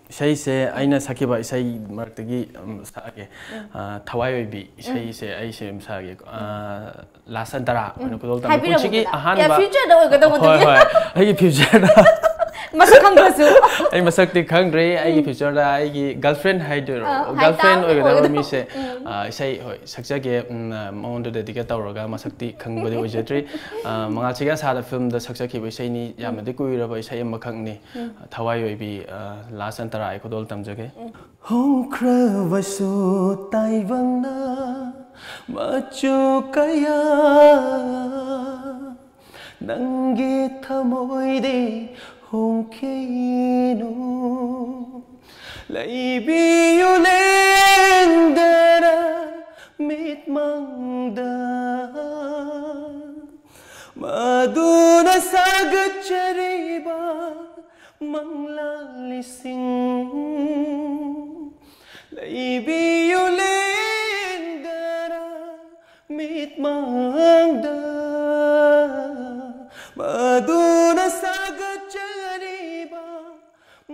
ꯏꯁꯩꯁꯦ ꯑꯩꯅ ꯁꯛꯈꯤꯕ ꯏꯁꯩ ꯃꯔꯛꯇꯒꯤ, ꯎꯝ, ꯁꯛꯑꯒꯦ꯫ ꯑ, ꯊꯋꯥꯏ ꯑꯣꯏꯕꯤ ꯏꯁꯩꯁꯦ ꯑꯩꯁꯦ ꯑꯗꯨꯝ ꯁꯛꯑꯒꯦꯀꯣ꯫ ꯑ, ꯂꯥꯁ ꯑꯟꯇꯔꯥ ꯑꯣꯏꯅ ꯈꯨꯗꯣꯜ ꯇꯝꯕ꯫ ꯄꯨꯟꯁꯤꯒꯤ ꯍꯥꯏꯕꯤꯔꯝꯃꯨꯗꯅ꯫ ꯑꯍꯥꯟꯕ ꯐ꯭ꯌꯨꯆꯔꯗ ꯑꯣꯏꯒꯗꯧꯕꯗꯨꯒꯤ꯫ ꯍꯣꯏ, ꯍꯣꯏ꯫ ꯑꯩꯒꯤ ꯐ꯭ꯌꯨꯆꯔꯗ ꯃꯁꯛ ꯈꯪꯗ꯭ꯔꯁꯨ꯫ ꯑꯩ ꯃꯁꯛꯇꯤ ꯈꯪꯗ꯭ꯔꯤ꯫ ꯑꯩꯒꯤ ꯐ꯭ꯌꯨꯆꯔꯗ ꯑꯩꯒꯤ ꯒꯔꯜꯐ꯭ꯔꯦꯟ ꯍꯥꯏꯗꯣꯏꯔꯣ? ꯑ, ꯒꯔꯜꯐ꯭ꯔꯦꯟ ꯍꯥꯏꯇꯥꯔꯦ, ꯑꯣꯏꯒꯗꯕ ꯑꯣꯏꯒꯗꯕ꯫ ꯃꯤꯁꯦ, ꯑ, ꯏꯁꯩ, ꯍꯣꯏ, ꯁꯛꯆꯒꯦ꯫ ꯎꯝ, ꯑ, ꯃꯉꯣꯟꯗ ꯗꯦꯗꯤꯀꯦꯠ ꯇꯧꯔꯒ, ꯃꯁꯛꯇꯤ ꯈꯪꯕꯗꯤ ꯑꯣꯏꯖꯗ꯭ꯔꯤ꯫ ꯑ, ꯃꯉꯥꯜꯁꯤꯒꯤ ꯑꯁꯥꯗ ꯐꯤꯂꯝꯗ ꯁꯛꯆꯈꯤꯕ ꯏꯁꯩꯅꯤ, ꯌꯥꯝꯅꯗꯤ ꯀꯨꯏꯔꯕ ꯏꯁꯩ ꯑꯃꯈꯛꯅꯤ꯫ ꯊꯋꯥꯏ ꯑꯣꯏꯕꯤ, ꯑ, ꯂꯥꯁ ꯑꯟꯇꯔꯥ ꯑꯩ ꯈꯨꯗꯣꯜ ꯇꯝꯖꯒꯦ꯫ ꯍꯣꯡꯈ꯭ꯔꯕꯁꯨ ꯇꯥꯏꯕꯪꯅ ꯃꯆꯨ ꯀꯌꯥ ꯅꯪꯒꯤ ꯊꯃꯣꯏꯗꯤ ꯍꯣꯡꯈꯤꯅꯨ꯫ ꯂꯩꯕꯤꯌꯨ ꯂꯦꯡꯗꯅ ꯃꯤꯠꯃꯥꯡꯗ ꯃꯗꯨꯅ ꯁꯥꯒꯠꯆꯔꯤꯕ ꯃꯪꯂꯥꯟ ꯂꯤꯁꯤꯡ꯫ ꯂꯩꯕꯤꯌꯨ ꯂꯦꯡꯗꯅ ꯃꯤꯠꯃꯥꯡꯗ ꯃꯗꯨꯅ ꯁꯥꯒꯠꯆꯔꯤꯕ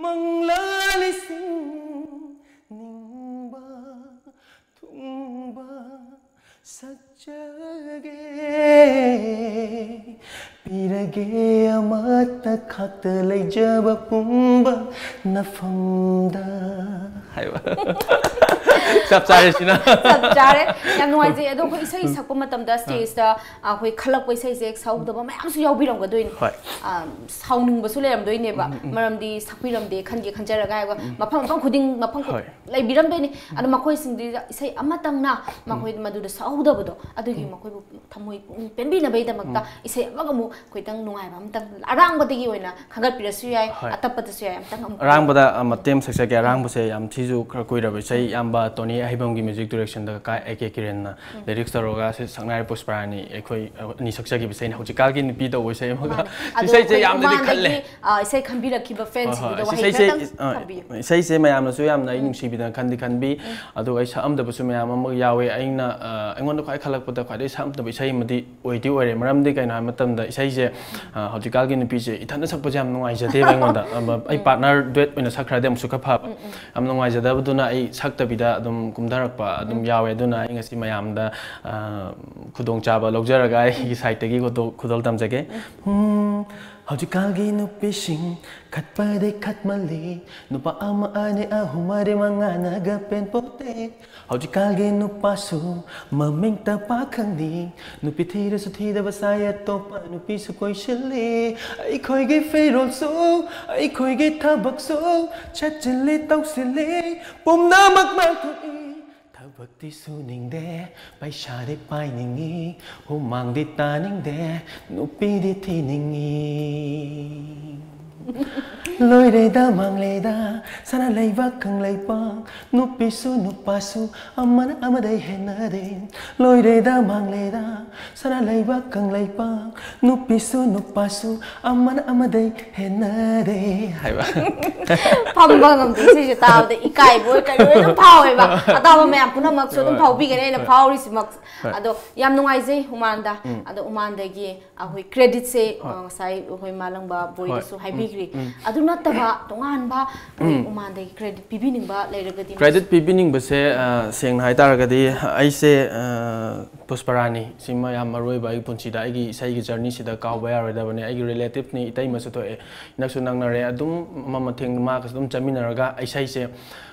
ꯃꯪꯂꯥꯟ ꯂꯤꯁꯤꯡ꯫ ꯅꯤꯡꯕ ꯊꯨꯡꯕ ꯁꯛꯆꯒꯦ꯫ ꯄꯤꯔꯒꯦ ꯑꯃꯠꯇ ꯈꯛꯇ ꯂꯩꯖꯕ ꯄꯨꯝꯕ ꯅꯐꯝꯗ ꯍꯥꯏꯕ꯫ ꯆꯞ ꯆꯥꯔꯦ ꯁꯤꯅ꯫ ꯆꯞ ꯆꯥꯔꯦ꯫ ꯌꯥꯝ ꯅꯨꯡꯉꯥꯏꯖꯩ꯫ ꯑꯗꯣ ꯑꯩꯈꯣꯏ ꯏꯁꯩ ꯁꯛꯄ ꯃꯇꯝꯗ ꯁ꯭ꯇꯦꯖꯇ ꯑꯩꯈꯣꯏ ꯈꯜꯂꯛꯄ ꯏꯁꯩꯁꯦ ꯁꯛꯍꯧꯗꯕ ꯃꯌꯥꯝꯁꯨ ꯌꯥꯎꯕꯤꯔꯝꯒꯗꯣꯏꯅꯤ꯫ ꯍꯣꯏ꯫ ꯑ, ꯁꯥꯎꯅꯤꯡꯕꯁꯨ ꯂꯩꯔꯝꯗꯣꯏꯅꯦꯕ꯫ ꯃꯔꯝꯗꯤ ꯁꯛꯄꯤꯔꯝꯗꯦ ꯈꯟꯒꯦ ꯈꯟꯖꯔꯒ ꯍꯥꯏꯕ ꯃꯐꯝ, ꯃꯐꯝ ꯈꯨꯗꯤꯡ, ꯃꯐꯝ ꯈꯨ- ꯍꯣꯏ꯫ ꯂꯩꯕꯤꯔꯝꯗꯣꯏꯅꯤ꯫ ꯑꯗꯣ ꯃꯈꯣꯏꯁꯤꯡꯗꯨꯗ ꯏꯁꯩ ꯑꯃꯇꯪꯅ ꯃꯈꯣꯏ ꯃꯗꯨꯗ ꯁꯛꯍꯧꯗꯕꯗꯣ, ꯑꯗꯨꯒꯤ ꯃꯈꯣꯏꯕꯨ ꯊꯃꯣꯏ ꯄꯨꯛꯅꯤꯡ ꯄꯦꯟꯕꯤꯅꯕꯒꯤꯗꯃꯛꯇ ꯏꯁꯩ ꯑꯃꯒ ꯑꯃꯨꯛ ꯈꯤꯇꯪ ꯅꯨꯡꯉꯥꯏꯕ ꯑꯝꯇꯪ ꯑꯔꯥꯡꯕꯗꯒꯤ ꯑꯣꯏꯅ ꯈꯟꯒꯠꯄꯤꯔꯁꯨ ꯌꯥꯏ, ꯍꯣꯏ꯫ ꯑꯇꯞꯄꯗꯁꯨ ꯌꯥꯏ, ꯑꯝꯇꯪ ꯑꯃꯨꯛ꯫ ꯑꯔꯥꯡꯕꯗ ꯑ, ꯃꯇꯦꯛ ꯑꯃ ꯁꯛꯆꯒꯦ꯫ ꯑꯔꯥꯡꯕꯁꯦ ꯌꯥꯝ ꯊꯤꯁꯨ ꯈꯔ ꯀꯨꯏꯔꯕ ꯏꯁꯩ, ꯏꯌꯥꯝꯕ ꯇꯣꯅꯤ ꯑꯍꯩꯕꯝꯒꯤ music ꯗꯤꯔꯦꯛꯁꯟꯗ ka A K ꯀꯤꯔꯟꯅ lyrics ꯇꯧꯔꯒ ꯁꯤ ꯁꯛꯅꯥꯏꯔ ꯄꯨꯁꯄꯔꯥꯅꯤ ꯑꯩꯈꯣꯏ ꯑ, ꯑꯅꯤ ꯁꯛꯆꯈꯤꯕ ꯏꯁꯩꯅꯤ ꯍꯧꯖꯤꯛꯀꯥꯜꯒꯤ ꯅꯨꯄꯤ ꯇꯧꯕ ꯏꯁꯩ ꯑꯃꯒ꯫ ꯃꯥꯅꯦ꯫ ꯁꯤ ꯑꯗꯣ ꯏꯁꯩꯁꯦ ꯑꯩꯈꯣꯏ ꯌꯥꯝꯅꯗꯤ ꯈꯜꯂꯦ꯫ ꯃꯃꯥꯡꯗꯒꯤ, ꯑ, ꯏꯁꯩ ꯈꯟꯕꯤꯔꯛꯈꯤꯕ ꯍꯣꯏ, ꯍꯣꯏ꯫ ꯐꯦꯟꯁꯤꯡꯗꯨꯗ ꯁꯤ ꯋꯥꯍꯩ ꯏꯁꯩꯁꯦ ꯈꯔꯇꯪ ꯑ, ꯊꯝꯕꯤꯌꯨ꯫ ꯏꯁꯩꯁꯦ ꯃꯌꯥꯝꯅꯁꯨ ꯌꯥꯝꯅ ꯑꯩ ꯅꯨꯡꯁꯤꯕꯤꯗꯅ ꯈꯟꯗꯤ ꯈꯟꯕꯤ꯫ ꯑꯗꯨꯒ ꯑꯩ ꯁꯛꯑꯝꯗꯕꯁꯨ ꯃꯌꯥꯝ ꯑꯃ ꯌꯥꯎꯋꯦ꯫ ꯑꯩꯅ ꯑ, ꯑꯩꯉꯣꯟꯗ ꯈ꯭ꯋꯥꯏ ꯈꯜꯂꯛꯄꯗ ꯈ꯭ꯋꯥꯏꯗꯒꯤ ꯁꯛꯑꯝꯗꯕ ꯏꯁꯩ ꯑꯃꯗꯤ ꯑꯣꯏꯗꯤ ꯑꯣꯏꯔꯦ꯫ ꯃꯔꯝꯗꯤ ꯀꯩꯅꯣ ꯍꯥꯏꯕ ꯃꯇꯝꯗ ꯏꯁꯩꯁꯦ ꯑ, ꯍꯧꯖꯤꯛꯀꯥꯟꯒꯤ ꯅꯨꯄꯤꯁꯦ ꯏꯊꯟꯇ ꯁꯛꯄꯁꯦ ꯌꯥꯝ ꯅꯨꯡꯉꯥꯏꯖꯗꯦꯕ ꯑꯩꯉꯣꯟꯗ꯫ ꯑꯃ, ꯑꯩ ꯄꯥꯔꯠꯅꯔ ꯗꯨꯋꯦꯠ ꯑꯣꯏꯅ ꯁꯛꯈ꯭ꯔꯗꯤ ꯑꯃꯨꯛꯁꯨ ꯈꯔ ꯐꯕ꯫ ꯌꯥꯝ ꯅꯨꯡꯉꯥꯏꯖꯗꯕꯗꯨꯅ ꯑꯩ ꯁꯛꯇꯕꯤꯗ ꯑꯗꯨꯝ ꯀꯨꯝꯊꯔꯛꯄ ꯑꯗꯨꯝ ꯌꯥꯎꯋꯦ꯫ ꯑꯗꯨꯅ ꯑꯩ ꯉꯁꯤ ꯃꯌꯥꯝꯗ ꯑ, ꯈꯨꯗꯣꯡꯆꯥꯕ ꯂꯧꯖꯔꯒ ꯑꯩꯒꯤ ꯁꯥꯏꯠꯇꯒꯤ ꯈꯨꯗꯣ-, ꯈꯨꯗꯣꯜ ꯇꯝꯖꯒꯦ꯫ ꯎꯝ, ꯍꯧꯖꯤꯛꯀꯥꯜꯒꯤ ꯅꯨꯄꯤꯁꯤꯡ ꯈꯠꯄꯗꯩ ꯈꯠꯃꯜꯂꯤ, ꯅꯨꯄꯥ ꯑꯃ ꯑꯅꯤ ꯑꯍꯨꯝ ꯃꯔꯤ ꯃꯉꯥꯅꯒ ꯄꯦꯟꯄꯣꯠꯇꯦ꯫ ꯍꯧꯖꯤꯛꯀꯥꯜꯒꯤ ꯅꯨꯄꯥꯁꯨ ꯃꯃꯤꯡꯇ ꯄꯥꯈꯪꯅꯤ, ꯅꯨꯄꯤ ꯊꯤꯔꯁꯨ ꯊꯤꯗꯕ ꯁꯥꯏ, ꯑꯇꯣꯞꯄ ꯅꯨꯄꯤꯁꯨ ꯀꯣꯏꯁꯤꯜꯂꯤ꯫ ꯑꯩꯈꯣꯏꯒꯤ ꯐꯤꯔꯣꯜꯁꯨ, ꯑꯩꯈꯣꯏꯒꯤ ꯊꯕꯛꯁꯨ ꯆꯠꯁꯤꯜꯂꯤ ꯇꯧꯁꯤꯜꯂꯤ, ꯄꯨꯝꯅꯃꯛ ꯃꯥꯡꯊꯣꯛꯏ꯫ ꯊꯕꯛꯇꯤ ꯁꯨꯅꯤꯡꯗꯦ, ꯄꯩꯁꯥꯗꯤ ꯄꯥꯏꯅꯤꯡꯉꯤ, ꯍꯨꯃꯥꯡꯗꯤ ꯇꯥꯅꯤꯡꯗꯦ, ꯅꯨꯄꯤꯗꯤ ꯊꯤꯅꯤꯡꯉꯤ꯫ ꯂꯣꯏꯔꯦꯗ ꯃꯥꯡꯂꯦꯗ ꯁꯅꯥ ꯂꯩꯕꯥꯛ ꯀꯪꯂꯩꯄꯥꯛ, ꯅꯨꯄꯤꯁꯨ ꯅꯨꯄꯥꯁꯨ ꯑꯃꯅ ꯑꯃꯗꯩ ꯍꯦꯟꯅꯗꯦ꯫ ꯂꯣꯏꯔꯦꯗ ꯃꯥꯡꯂꯦꯗ ꯁꯅꯥ ꯂꯩꯕꯥꯛ ꯀꯪꯂꯩꯄꯥꯛ, ꯅꯨꯄꯤꯁꯨ ꯅꯨꯄꯥꯁꯨ ꯑꯃꯅ ꯑꯃꯗꯩ ꯍꯦꯟꯅꯗꯦ ꯍꯥꯏꯕ꯫ ꯐꯝꯕ ꯉꯝꯗꯦ꯫ ꯏꯁꯩꯁꯦ ꯇꯥꯕꯗ ꯏꯀꯥꯏꯕ ꯑꯣꯏ ꯀꯔꯤ ꯑꯣꯏ ꯑꯗꯨꯝ ꯐꯥꯎꯋꯦꯕ꯫ ꯑꯇꯥꯕ ꯃꯌꯥꯝ ꯄꯨꯝꯅꯃꯛꯁꯨ ꯑꯗꯨꯝ ꯍꯣꯏ, ꯐꯥꯎꯕꯤꯒꯅꯤ ꯑꯩꯅ ꯍꯣꯏ꯫ ꯐꯥꯎꯔꯤꯁꯤꯃꯛ꯫ ꯍꯣꯏ꯫ ꯑꯗꯣ ꯌꯥꯝ ꯅꯨꯡꯉꯥꯏꯖꯩ ꯍꯨꯃꯥꯟꯗ꯫ ꯑꯗꯣ ꯍꯨꯃꯥꯟꯗꯒꯤ ꯑꯩꯈꯣꯏ ꯀ꯭ꯔꯦꯗꯤꯠꯁꯦ, ꯑ, ꯉꯁꯥꯏ ꯑꯩꯈꯣꯏ ꯃꯥꯂꯪꯕ ꯕꯣꯏꯗꯁꯨ ꯍꯥꯏꯕꯤꯈ꯭ꯔꯤ꯫ ꯑꯗꯨ ꯅꯠꯇꯕ ꯇꯣꯉꯥꯟꯕ ꯑꯩꯈꯣꯏ ꯍꯨꯃꯥꯟꯗꯒꯤ ꯀ꯭ꯔꯦꯗꯤꯠ ꯄꯤꯕꯤꯅꯤꯡꯕ ꯂꯩꯔꯒꯗꯤ? ꯀ꯭ꯔꯦꯗꯤꯠ ꯄꯤꯕꯤꯅꯤꯡꯕꯁꯦ, ꯑ, ꯁꯦꯡꯅ ꯍꯥꯏꯇꯥꯔꯒꯗꯤ ꯑꯩꯁꯦ, ꯑ, ꯄꯨꯁꯄꯔꯥꯅꯤ ꯁꯤꯃ ꯌꯥꯝ ꯃꯔꯨ ꯑꯣꯏꯕ ꯑꯩꯒꯤ ꯄꯨꯟꯁꯤꯗ ꯑꯩꯒꯤ ꯏꯁꯩꯒꯤ ꯖꯔꯅꯤꯁꯤꯗ ꯀꯥꯎꯕ ꯌꯥꯔꯣꯏꯗꯕꯅꯦ꯫ ꯑꯩꯒꯤ ꯔꯤꯂꯦꯇꯤꯞꯅꯤ, ꯏꯇꯩꯃꯁꯨ ꯊꯣꯛꯑꯦ, ꯅꯛꯁꯨ ꯅꯛꯅꯔꯦ꯫ ꯑꯗꯨꯝ ꯑꯃ ꯃꯊꯦꯡ ꯃꯥꯒꯁꯨ ꯑꯗꯨꯝ ꯆꯠꯃꯤꯟꯅꯔꯒ ꯏꯁꯩꯁꯦ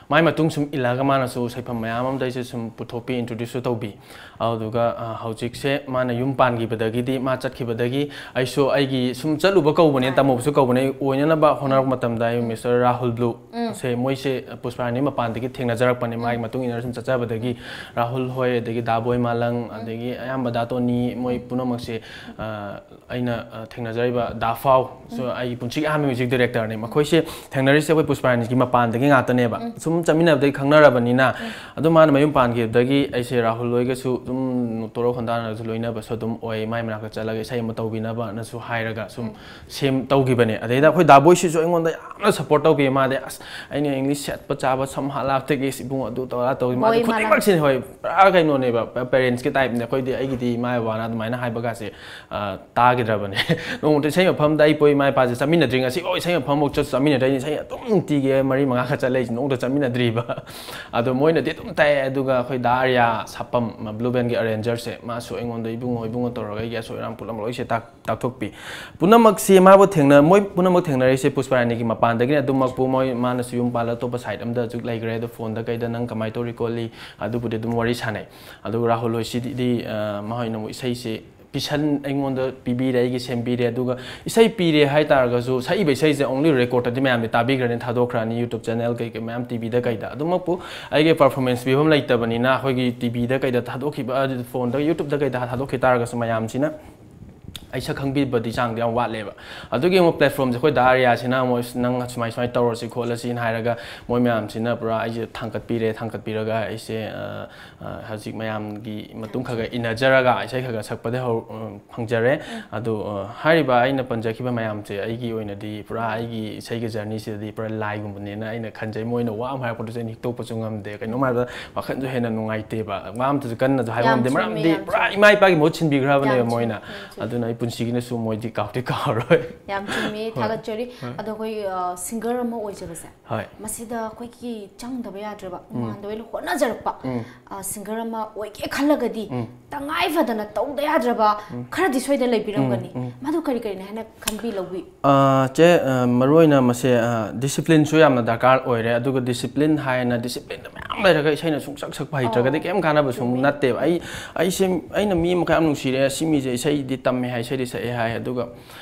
ꯃꯥꯏ ꯃꯇꯨꯡ ꯁꯨꯝ ꯏꯜꯂꯒ ꯃꯥꯅꯁꯨ ꯁꯩꯐꯝ ꯃꯌꯥꯝ ꯑꯃꯗ ꯑꯩꯁꯦ ꯁꯨꯝ ꯄꯨꯊꯣꯛꯄꯤ, introduce ꯁꯨ ꯇꯧꯕꯤ꯫ ꯑꯗꯨꯗꯨꯒ, ꯑ, ꯍꯧꯖꯤꯛꯁꯦ ꯃꯥꯅ ꯌꯨꯝ ꯄꯥꯟꯈꯤꯕꯗꯒꯤꯗꯤ, ꯃꯥ ꯆꯠꯈꯤꯕꯗꯒꯤ ꯑꯩꯁꯨ ꯑꯩꯒꯤ ꯁꯨꯝ ꯆꯠꯂꯨꯕ ꯀꯧꯕꯅꯦ, ꯇꯝꯃꯨꯕꯁꯨ ꯀꯧꯕꯅꯦ, ꯑꯣꯏꯅꯅꯕ ꯍꯣꯠꯅꯔꯛꯄ ꯃꯇꯝꯗ ꯑꯩ Mister Rahul Blue ꯁꯦ, ꯃꯣꯏꯁꯦ, ꯑ, ꯄꯨꯁꯄꯥꯔꯥꯅꯤ ꯃꯄꯥꯟꯗꯒꯤ ꯊꯦꯡꯅꯖꯔꯛꯄꯅꯦ, ꯃꯥꯒꯤ ꯃꯇꯨꯡ ꯏꯟꯅ ꯁꯨꯝ ꯆꯠꯆꯕꯗꯒꯤ꯫ ꯔꯥꯍꯨꯜ ꯍꯣꯏ, ꯑꯗꯒꯤ ꯗꯥꯕꯣꯏ ꯃꯥꯂꯪ, ꯑꯗꯒꯤ ꯑꯌꯥꯝꯕ ꯗꯥ ꯇꯣꯅꯤ, ꯃꯣꯏ ꯄꯨꯝꯅꯃꯛꯁꯦ, ꯑ, ꯑꯩꯅ, ꯑ, ꯊꯦꯡꯅꯖꯔꯤꯕ ꯗꯥ ꯐꯥꯎ ꯁꯨ ꯑꯩꯒꯤ ꯄꯨꯟꯁꯤꯒꯤ ꯑꯍꯥꯟꯕ music director ꯅꯦ꯫ ꯃꯈꯣꯏꯁꯦ ꯊꯦꯡꯅꯔꯤꯁꯦ ꯑꯩꯈꯣꯏ ꯄꯨꯁꯄꯥꯔꯥꯅꯤꯒꯤ ꯃꯄꯥꯟꯗꯒꯤ ꯉꯥꯛꯇꯅꯦꯕ꯫ ꯁꯨꯝ ꯆꯠꯃꯤꯟꯅꯕꯗꯒꯤ ꯈꯪꯅꯔꯕꯅꯤꯅ꯫ ꯑꯗꯨ ꯃꯥꯅ ꯃꯌꯨꯝ ꯄꯥꯟꯈꯤꯕꯗꯒꯤ ꯑꯩꯁꯦ ꯔꯥꯍꯨꯜ ꯍꯣꯏꯒꯁꯨ ꯑꯗꯨꯝ ꯇꯣꯔꯣꯛ ꯈꯣꯟꯗꯥꯅꯔꯁꯨ ꯂꯣꯏꯅꯕꯁꯨ ꯑꯗꯨꯝ ꯑꯣꯏ꯫ ꯃꯥꯏ ꯃꯅꯥꯛꯇ ꯆꯠꯂꯒ ꯏꯁꯩ ꯑꯃ ꯇꯧꯕꯤꯅꯕꯅꯁꯨ ꯍꯥꯏꯔꯒ ꯁꯨꯝ ꯁꯦꯝ ꯇꯧꯈꯤꯕꯅꯦ꯫ ꯑꯗꯩꯗ ꯑꯩꯈꯣꯏ ꯗꯥꯕꯣꯏꯁꯤꯁꯨ ꯑꯩꯉꯣꯟꯗ ꯌꯥꯝꯅ support ꯇꯧꯕꯤ꯫ ꯃꯥꯗꯤ, "ꯑꯁ, ꯑꯩꯅ English ꯁꯦꯠꯄ ꯆꯥꯕ ꯁꯝꯍꯥꯠ ꯂꯥꯛꯇꯒꯤ ꯏꯕꯨꯡ ꯑꯗꯨ ꯇꯧꯔꯥ ꯇꯧꯏ", ꯃꯥꯗꯤ ꯈꯨꯗꯤꯡꯃꯛꯁꯤꯅꯦ꯫ ꯍꯣꯏ, ꯄꯨꯔꯥ ꯀꯩꯅꯣꯅꯦꯕ, parents ꯀꯤ type ꯅꯦ꯫ ꯑꯩꯈꯣꯏꯗꯤ, ꯑꯩꯒꯤꯗꯤ ꯏꯃꯥ ꯕꯕꯥꯅ ꯑꯗꯨꯃꯥꯏꯅ ꯍꯥꯏꯕꯒꯁꯦ, ꯑ, ꯇꯥꯈꯤꯗ꯭ꯔꯕꯅꯦ꯫ ꯅꯣꯡꯃꯇ ꯏꯁꯩ ꯃꯐꯝꯗ ꯑꯩ ꯄꯣꯏ ꯏꯃꯥ ꯏꯄꯥꯁꯦ ꯆꯠꯃꯤꯟꯅꯗ꯭ꯔꯤ, ꯉꯁꯤꯐꯥꯎ ꯏꯁꯩ ꯃꯐꯝꯐꯥꯎ ꯆꯠꯁꯨ ꯆꯠꯃꯤꯟꯅꯗ꯭ꯔꯤ꯫ ꯑꯩꯅ ꯏꯁꯩ ꯑꯗꯨꯝ ꯅꯨꯡꯇꯤꯒꯤ ꯃꯔꯤ ꯃꯉꯥ ꯈꯛ ꯆꯠꯂꯛꯏꯁꯦ, ꯅꯣꯡꯃꯇ ꯆꯠꯃꯤꯟꯅꯗ꯭ꯔꯤꯕ꯫ ꯑꯗꯣ ꯃꯣꯏꯅꯗꯤ ꯑꯗꯨꯝ ꯇꯥꯏ꯫ ꯑꯗꯨꯒ ꯑꯩꯈꯣꯏ ꯗꯥ ꯑꯥꯔꯌꯥ ꯁꯥꯄꯝ, Blue Band ꯒꯤ arranger ꯁꯦ, ꯃꯥꯁꯨ ꯑꯩꯉꯣꯟꯗ, "ꯏꯕꯨꯡꯉꯣ, ꯏꯕꯨꯡꯉꯣ" ꯇꯧꯔꯒ ꯑꯩꯒꯤ ꯑꯁꯣꯏ ꯑꯔꯥꯟ ꯄꯨꯝꯅꯃꯛ ꯂꯣꯏꯁꯦ ꯇꯥꯛ-, ꯇꯥꯛꯊꯣꯛꯄꯤ꯫ ꯄꯨꯝꯅꯃꯛꯁꯤ ꯃꯥꯕꯨ ꯊꯦꯡꯅ-, ꯃꯣꯏ ꯄꯨꯝꯅꯃꯛ ꯊꯦꯡꯅꯔꯤꯁꯦ ꯄꯨꯁꯄꯥꯔꯥꯅꯤꯒꯤ ꯃꯄꯥꯟꯗꯒꯤꯅꯦ꯫ ꯑꯗꯨꯃꯛꯄꯨ ꯃꯣꯏ, ꯃꯥꯅꯁꯨ ꯌꯨꯝ ꯄꯥꯜꯂ ꯑꯇꯣꯞꯄ side ꯑꯝꯗ ꯍꯧꯖꯤꯛ ꯂꯩꯈ꯭ꯔꯦ꯫ ꯑꯗꯣ phone ꯗ ꯀꯩꯗ ꯅꯪ ꯀꯃꯥꯏꯅ ꯇꯧꯔꯤ ꯈꯣꯠꯂꯤ ꯑꯗꯨꯕꯨꯗꯤ ꯑꯗꯨꯝ ꯋꯥꯔꯤ ꯁꯥꯟꯅꯩ꯫ ꯑꯗꯨꯒ ꯔꯥꯍꯨꯜ ꯍꯣꯏꯁꯤꯗꯤ, ꯑ, ꯃꯈꯣꯏꯅ ꯑꯃꯨꯛ ꯏꯁꯩꯁꯦ ꯄꯤꯁꯟ-, ꯑꯩꯉꯣꯟꯗ ꯄꯤꯕꯤꯔꯦ, ꯑꯩꯒꯤ ꯁꯦꯝꯕꯤꯔꯦ꯫ ꯑꯗꯨꯒ ꯏꯁꯩ ꯄꯤꯔꯦ ꯍꯥꯏ ꯇꯥꯔꯒꯁꯨ ꯁꯛꯏꯕ ꯏꯁꯩꯁꯦ only record ꯇꯗꯤ ꯃꯌꯥꯝꯗꯤ ꯇꯥꯕꯤꯈ꯭ꯔꯅꯤ, ꯊꯥꯗꯣꯛꯈ꯭ꯔꯅꯤ YouTube channel ꯀꯩ ꯀꯩ ꯃꯌꯥꯝ, T V ꯗ ꯀꯩꯗ꯫ ꯑꯗꯨꯃꯛꯄꯨ ꯑꯩꯒꯤ performance ꯄꯤꯐꯝ ꯂꯩꯇꯕꯅꯤꯅ ꯑꯩꯈꯣꯏꯒꯤ T V ꯗ ꯀꯩꯗ ꯊꯥꯗꯣꯛꯈꯤꯕ, ꯑꯗꯨ phone ꯗ, YouTube ꯗ ꯀꯩꯗ ꯊꯥꯗꯣꯛꯈꯤ ꯇꯥꯔꯒꯁꯨ ꯃꯌꯥꯝꯁꯤꯅ ꯑꯩ ꯁꯛ ꯈꯪꯕꯤꯕꯗꯤ ꯆꯥꯡꯗꯤ ꯌꯥꯝ ꯋꯥꯠꯂꯦꯕ꯫ ꯑꯗꯨꯒꯤ ꯑꯃꯨꯛ platform ꯁꯦ ꯑꯩꯈꯣꯏ ꯗꯥ ꯑꯥꯔꯌꯥꯁꯤꯅ ꯑꯃꯨꯛ, "ꯑꯁ, ꯅꯪ ꯁꯨꯃꯥꯏ ꯁꯨꯃꯥꯏꯅ ꯇꯧꯔꯁꯤ ꯈꯣꯠꯂꯁꯤꯅ" ꯍꯥꯏꯔꯒ ꯃꯣꯏ ꯃꯌꯥꯝꯁꯤꯅ ꯄꯨꯔꯥ ꯑꯩꯁꯦ ꯊꯥꯡꯒꯠꯄꯤꯔꯦ꯫ ꯊꯥꯡꯒꯠꯄꯤꯔꯒ ꯑꯩꯁꯦ, ꯑ, ꯑ, ꯍꯧꯖꯤꯛ ꯃꯌꯥꯝꯒꯤ ꯃꯇꯨꯡ ꯈꯔ ꯈꯔ ꯏꯟꯅꯖꯔꯒ ꯏꯁꯩ ꯈꯔ ꯈꯔ ꯁꯛꯄꯗꯤ ꯍꯧ-, ꯑ, ꯐꯪꯖꯔꯦ꯫ ꯑꯗꯣ, ꯑ, ꯍꯥꯏꯔꯤꯕ ꯑꯩꯅ ꯄꯟꯖꯈꯤꯕ ꯃꯌꯥꯝꯁꯦ ꯑꯩꯒꯤ ꯑꯣꯏꯅꯗꯤ ꯄꯨꯔꯥ ꯑꯩꯒꯤ ꯏꯁꯩꯒꯤ journey ꯁꯤꯗꯗꯤ ꯄꯨꯔꯥ ꯂꯥꯏꯒꯨꯝꯕꯅꯦꯅ ꯑꯩꯅ ꯈꯟꯖꯩ꯫ ꯃꯣꯏꯅ ꯋꯥ ꯑꯃ ꯍꯥꯏꯔꯛꯄꯗꯁꯨ ꯑꯩꯅ ꯍꯤꯛꯇꯣꯛꯄꯁꯨ ꯉꯝꯗꯦ꯫ ꯀꯩꯅꯣꯝ ꯍꯥꯏꯕꯗ ꯋꯥꯈꯜꯁꯨ ꯍꯦꯟꯅ ꯅꯨꯡꯉꯥꯏꯇꯦꯕ꯫ ꯋꯥ ꯑꯝꯇꯁꯨ ꯀꯟꯅꯁꯨ ꯍꯥꯏꯕ ꯌꯥꯝ ꯉꯝꯗꯦ꯫ ꯆꯨꯝꯃꯤ, ꯃꯔꯝꯗꯤ ꯌꯥꯝ ꯄꯨꯔꯥ ꯆꯨꯝꯃꯤ꯫ ꯏꯃꯥ ꯏꯄꯥꯒꯤ ꯃꯍꯨꯠ ꯁꯤꯟꯕꯤꯈ꯭ꯔꯕꯅꯦꯕ ꯌꯥꯝ ꯃꯣꯏꯅ꯫ ꯆꯨꯝꯃꯤ, ꯌꯥꯝ ꯆꯨꯝꯃꯤ꯫ ꯑꯗꯨꯅ ꯑꯩ ꯄꯨꯟꯁꯤꯒꯤꯅꯁꯨ ꯃꯣꯏꯗꯤ ꯀꯥꯎꯗꯤ ꯀꯥꯎꯔꯣꯏ꯫ ꯌꯥꯝ ꯆꯨꯝꯃꯤ꯫ ꯊꯥꯒꯠꯆꯔꯤ꯫ ꯑꯗꯣ ꯑꯩꯈꯣꯏ ꯁꯤꯡꯒꯔ ꯑꯃ ꯑꯣꯏꯖꯕꯁꯦ, ꯍꯣꯏ꯫ ꯃꯁꯤꯗ ꯑꯩꯈꯣꯏꯒꯤ ꯆꯪꯗꯕ ꯌꯥꯗ꯭ꯔꯕ, ꯏꯃꯥꯟꯗ ꯑꯣꯏꯅ ꯍꯣꯠꯅꯖꯔꯛꯄ ꯁꯤꯡꯒꯔ ꯑꯃ ꯑꯣꯏꯒꯦ ꯈꯜꯂꯒꯗꯤ ꯇꯉꯥꯏ ꯐꯗꯅ ꯇꯧꯗ ꯌꯥꯗ꯭ꯔꯕ ꯈꯔꯗꯤ ꯁꯣꯏꯗꯅ ꯂꯩꯕꯤꯔꯝꯒꯅꯤ꯫ ꯃꯗꯨ ꯀꯔꯤ ꯀꯔꯤꯅꯤ ꯍꯥꯏꯅ ꯈꯟꯕꯤ ꯂꯧꯕꯤ? ꯑ, ꯆꯦ, ꯑ, ꯃꯔꯨꯑꯣꯏꯅ ꯃꯁꯦ ꯗꯤꯁꯤꯄ꯭ꯂꯤꯟꯁꯨ ꯌꯥꯝꯅ ꯗꯔꯀꯥꯔ ꯑꯣꯏꯔꯦ꯫ ꯑꯗꯨꯒ ꯗꯤꯁꯤꯄ꯭ꯂꯤꯟ ꯍꯥꯏꯅ ꯗꯤꯁꯤꯄ꯭ꯂꯤꯟꯗ ꯃꯌꯥꯝ ꯂꯩꯔꯒ ꯏꯁꯩꯅ ꯁꯨꯡꯁꯛ ꯁꯛꯄ ꯍꯩꯇ꯭ꯔꯒꯗꯤ ꯀꯩꯝ ꯀꯥꯟꯅꯕꯁꯨ ꯅꯠꯇꯦꯕ꯫ ꯑꯩ ꯑꯩꯁꯦ, ꯑꯩꯅ ꯃꯤ ꯑꯃꯈꯛ ꯌꯥꯝ ꯅꯨꯡꯁꯤꯔꯦ, ꯁꯤ ꯃꯤꯁꯦ ꯏꯁꯩꯗꯤ ꯇꯝꯃꯦ ꯍꯥꯏ, ꯏꯁꯩꯗꯤ ꯁꯛꯑꯦ ꯍꯥꯏ, ꯑꯗꯨꯒ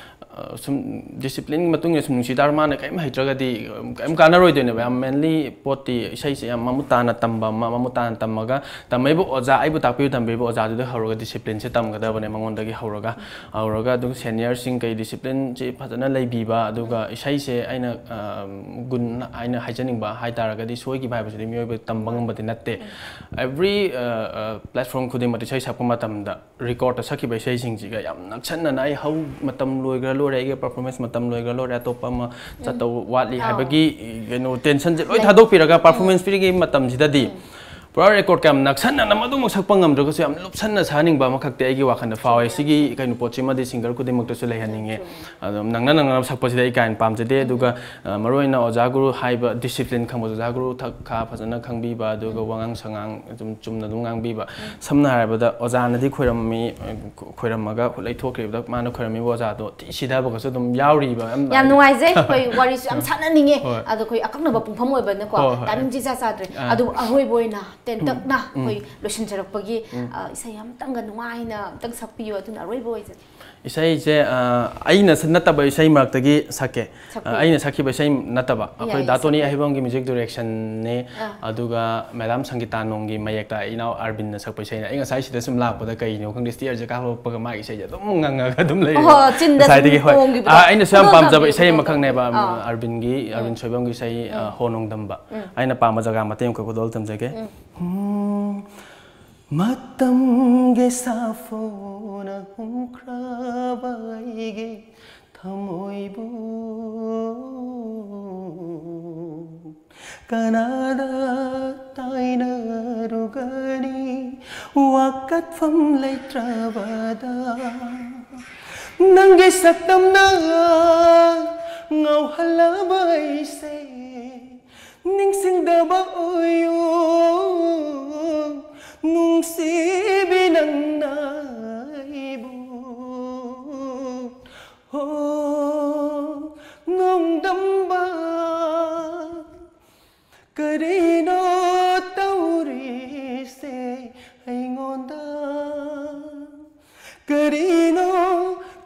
ꯑ, ꯁꯨꯝ ꯗꯤꯁꯤꯄ꯭ꯂꯤꯟꯒꯤ ꯃꯇꯨꯡ ꯏꯟꯅ ꯁꯨꯝ ꯅꯨꯡꯁꯤ ꯇꯥꯔ ꯃꯥꯅ ꯀꯔꯤꯝ ꯍꯩꯇ꯭ꯔꯒꯗꯤ ꯀꯔꯤꯝ ꯀꯥꯟꯅꯔꯣꯏꯗꯣꯏꯅꯦꯕ꯫ ꯌꯥꯝ ꯃꯦꯟꯂꯤ ꯄꯣꯠꯇꯤ ꯏꯁꯩꯁꯦ ꯌꯥꯝ ꯃꯃꯨꯠ ꯇꯥꯅ ꯇꯝꯕ ꯑꯃ, ꯃꯃꯨꯠ ꯇꯥꯅ ꯇꯝꯃꯒ ꯇꯝꯃꯛꯏꯕ ꯑꯣꯖꯥ, ꯑꯩꯕꯨ ꯇꯥꯛꯄꯤꯕ ꯇꯝꯕꯤꯕ ꯑꯣꯖꯥꯗꯨꯗ ꯍꯧꯔꯒ ꯗꯤꯁꯤꯄ꯭ꯂꯤꯟꯁꯦ ꯇꯝꯒꯗꯕꯅꯦ, ꯃꯉꯣꯟꯗꯒꯤ ꯍꯧꯔꯒ꯫ ꯍꯧꯔꯒ ꯑꯗꯨꯒ ꯁꯦꯅꯤꯌꯔꯁꯤꯡ ꯀꯩ ꯗꯤꯁꯤꯄ꯭ꯂꯤꯟꯁꯤ ꯐꯖꯅ ꯂꯩꯕꯤꯕ, ꯑꯗꯨꯒ ꯏꯁꯩꯁꯦ ꯑꯩꯅ ꯑ, ꯒꯨꯟ ꯍꯥꯏꯅ ꯍꯥꯏꯖꯅꯤꯡꯕ ꯍꯥꯏ ꯇꯥꯔꯒꯗꯤ ꯁꯣꯏꯈꯤꯕ ꯍꯥꯏꯕꯁꯤꯗꯤ ꯃꯤꯑꯣꯏꯕ ꯇꯝꯕ ꯉꯝꯕꯗꯤ ꯅꯠꯇꯦ꯫ ꯑꯦꯕ꯭ꯔꯤ ꯄ꯭ꯂꯦꯠꯐꯣꯔꯝ ꯈꯨꯗꯤꯡꯃꯛꯇ ꯏꯁꯩ ꯁꯛꯄ ꯃꯇꯝꯗ ꯔꯦꯀꯣꯔꯠꯇ ꯁꯛꯈꯤꯕ ꯏꯁꯩꯁꯤꯡꯁꯤꯒ ꯌꯥꯝ ꯅꯛꯁꯟꯅꯅ ꯑꯩ ꯍꯧ ꯃꯇꯝ ꯂꯣꯏꯈ꯭ꯔ ꯂꯣꯏꯔꯦ, ꯑꯩꯒꯤ ꯄꯔꯐꯣꯔꯃꯦꯟꯁ ꯃꯇꯝ ꯂꯣꯏꯈ꯭ꯔ ꯂꯣꯏꯔꯦ, ꯑꯇꯣꯞꯄ ꯑꯃ ꯆꯠꯇꯧ ꯋꯥꯠꯂꯤ ꯍꯥꯏꯕꯒꯤ ꯀꯩꯅꯣ ꯇꯦꯟꯁꯟꯁꯦ ꯂꯣꯏ ꯊꯥꯗꯣꯛꯄꯤꯔꯒ ꯄꯔꯐꯣꯔꯃꯦꯟꯁ ꯄꯤꯔꯤꯉꯩ ꯃꯇꯝꯁꯤꯗꯗꯤ ꯄꯨꯔꯥ ꯔꯦꯀꯣꯔꯠꯀ ꯌꯥꯝ ꯅꯛꯁꯟꯅꯅ ꯃꯗꯨꯃꯛ ꯁꯛꯄ ꯉꯝꯗ꯭ꯔꯒꯁꯨ ꯌꯥꯝ ꯂꯨꯞꯁꯟꯅ ꯁꯛꯍꯟꯅꯤꯡꯕ ꯑꯃꯈꯛꯇꯤ ꯑꯩꯒꯤ ꯋꯥꯈꯜꯗ ꯐꯥꯎꯋꯦ꯫ ꯁꯤꯒꯤ ꯀꯩꯅꯣ ꯄꯣꯠꯁꯤꯃꯗꯤ ꯁꯤꯡꯒꯔ ꯈꯨꯗꯤꯡꯃꯛꯇꯁꯨ ꯂꯩꯍꯟꯅꯤꯡꯉꯦ꯫ ꯑꯗꯨꯝ ꯅꯪꯅ ꯅꯪꯅ ꯁꯛꯄꯁꯤꯗꯤ ꯑꯩ ꯀꯥ ꯍꯦꯟꯅ ꯄꯥꯝꯖꯗꯦ꯫ ꯑꯗꯨꯒ ꯑ, ꯃꯔꯨꯑꯣꯏꯅ ꯑꯣꯖꯥ ꯒꯨꯔꯨ ꯍꯥꯏꯕ ꯗꯤꯁꯤꯄ꯭ꯂꯤꯟ ꯈꯪꯕ, ꯑꯣꯖꯥ ꯒꯨꯔꯨ ꯊꯛ ꯈꯥ ꯐꯖꯅ ꯈꯪꯕꯤꯕ, ꯑꯗꯨꯒ ꯋꯥꯉꯥꯡ ꯁꯉꯥꯡ ꯑꯗꯨꯝ ꯆꯨꯝꯅ ꯑꯗꯨꯝ ꯉꯥꯡꯕꯤꯕ꯫ ꯁꯝꯅ ꯍꯥꯏꯔꯕꯗ ꯑꯣꯖꯥꯅꯗꯤ ꯈꯣꯏꯔꯝꯃꯤ, ꯈꯣꯏꯔꯝꯃꯒ ꯂꯩꯊꯣꯛꯈꯤꯕꯗ ꯃꯥꯅ ꯈꯣꯏꯔꯝꯃꯤꯕ ꯑꯣꯖꯥꯗꯣ ꯊꯤ ꯁꯤꯊꯕꯒꯁꯨ ꯑꯗꯨꯝ ꯌꯥꯎꯔꯤꯕ꯫ ꯌꯥꯝ ꯅꯨꯡꯉꯥꯏꯖꯩ꯫ ꯑꯩꯈꯣꯏ ꯋꯥꯔꯤꯁꯨ ꯌꯥꯝ ꯁꯥꯟꯅꯅꯤꯡꯉꯦ꯫ ꯍꯣꯏ꯫ ꯑꯗꯣ ꯑꯩꯈꯣꯏ ꯑꯀꯛꯅꯕ ꯄꯨꯡꯐꯝ ꯑꯣꯏꯕꯅꯀꯣ, ꯍꯣꯏ, ꯍꯣꯏ꯫ ꯇꯥꯏꯃꯤꯡꯁꯦ ꯏꯆꯥ ꯆꯥꯗ꯭ꯔꯦ꯫ ꯑꯥ꯫ ꯑꯗꯨꯕꯨ ꯑꯔꯣꯏꯕ ꯑꯣꯏꯅ ꯇꯦꯟꯇꯛꯅ ꯑꯩꯈꯣꯏ ꯂꯣꯏꯁꯤꯟꯖꯔꯛꯄꯒꯤ, ꯑ, ꯏꯁꯩ ꯑꯃꯇꯪꯒ ꯅꯨꯡꯉꯥꯏꯅ ꯑꯝꯇꯪ ꯁꯛꯄꯤꯌꯨ, ꯑꯗꯨꯅ ꯑꯔꯣꯏꯕ ꯑꯣꯏꯖꯒꯦ꯫ ꯏꯁꯩꯁꯦ, ꯑ, ꯑꯩꯅ ꯁ-, ꯅꯠꯇꯕ ꯏꯁꯩ ꯃꯔꯛꯇꯒꯤ ꯁꯛꯀꯦ꯫ ꯁꯛꯄꯤꯌꯨ꯫ ꯑ, ꯑꯩꯅ ꯁꯛꯈꯤꯕ ꯏꯁꯩ ꯅꯠꯇꯕ, ꯑꯩꯈꯣꯏ ꯌꯥꯏꯌꯦ, ꯗꯥ ꯇꯣꯅꯤ ꯁꯛꯄꯤꯌꯨ꯫ ꯑꯍꯩꯕꯝꯒꯤ ꯃ꯭ꯌꯨꯖꯤꯛ ꯗꯤꯔꯦꯛꯁꯟꯅꯦ, ꯑꯥ꯫ ꯑꯗꯨꯒ ꯃꯦꯗꯥꯝ ꯁꯪꯒꯤꯇꯥ ꯅꯣꯡꯒꯤ ꯃꯌꯦꯛꯇ ꯑꯩ ꯏꯅꯥꯎ ꯑꯔꯕꯤꯟꯅ ꯁꯛꯄ ꯏꯁꯩꯅꯦ꯫ ꯑꯩ ꯉꯁꯥꯏ ꯁꯤꯗ ꯁꯨꯝ ꯂꯥꯛꯄꯗ ꯀꯩꯅꯣ ꯈꯪꯗꯦ, ꯁ꯭ꯇꯦꯌꯔꯁꯦ ꯀꯥꯈꯠꯂꯛꯄꯒ ꯃꯥꯒꯤ ꯏꯁꯩꯁꯦ ꯑꯗꯨꯝ ꯉꯪꯉꯒ ꯑꯗꯨꯝ ꯂꯩꯔꯦ꯫ ꯑꯣ, ꯆꯤꯟꯗ ꯁꯨꯝ ꯉꯁꯥꯏꯗꯒꯤ, ꯍꯣꯏ꯫ ꯊꯣꯡꯈꯤꯕꯗꯣ꯫ ꯑ, ꯑꯩꯅꯁꯨ ꯌꯥꯝ ꯈꯨꯗꯣꯜ ꯄꯥꯝꯖꯕ ꯊꯝꯕꯤꯌꯨ, ꯏꯁꯩ ꯈꯨꯗꯣꯜ ꯑꯃꯈꯛꯅꯦꯕ, ꯊꯝꯕꯤꯌꯨ꯫ ꯑꯥ꯫ ꯑꯔꯕꯤꯟꯒꯤ, ꯑꯔꯕꯤꯟ ꯁꯣꯏꯕꯝꯒꯤ ꯏꯁꯩ, ꯑ, ꯍꯣ ꯅꯣꯡꯗꯝꯕ꯫ ꯑꯩꯅ ꯄꯥꯝꯕ ꯖꯒꯥ ꯃꯇꯦꯛ ꯑꯃꯈꯛ ꯈꯨꯗꯣꯜ ꯊꯝꯖꯒꯦ꯫ ꯎꯝ꯫ ꯃꯇꯝꯒꯤ ꯁꯥꯐꯣꯅ ꯍꯨꯝꯈ꯭ꯔꯕ ꯑꯩꯒꯤ ꯊꯃꯣꯏꯕꯨ ꯀꯅꯥꯗ ꯇꯥꯏꯅꯔꯨꯒꯅꯤ? ꯋꯥꯀꯠꯐꯝ ꯂꯩꯇ꯭ꯔꯕꯗ ꯅꯪꯒꯤ ꯁꯛꯇꯝꯅ ꯉꯥꯎꯍꯜꯂꯕ ꯑꯩꯁꯦ, ꯅꯤꯡꯁꯤꯡꯗꯕ ꯑꯣꯏꯌꯨ, ꯅꯨꯡꯁꯤꯕꯤ ꯅꯪꯅ ꯑꯩꯕꯨ꯫ ꯍꯣ, ꯅꯣꯡꯗꯝꯕ, ꯀꯔꯤꯅꯣ ꯇꯧꯔꯤꯁꯦ ꯑꯩꯉꯣꯟꯗ? ꯀꯔꯤꯅꯣ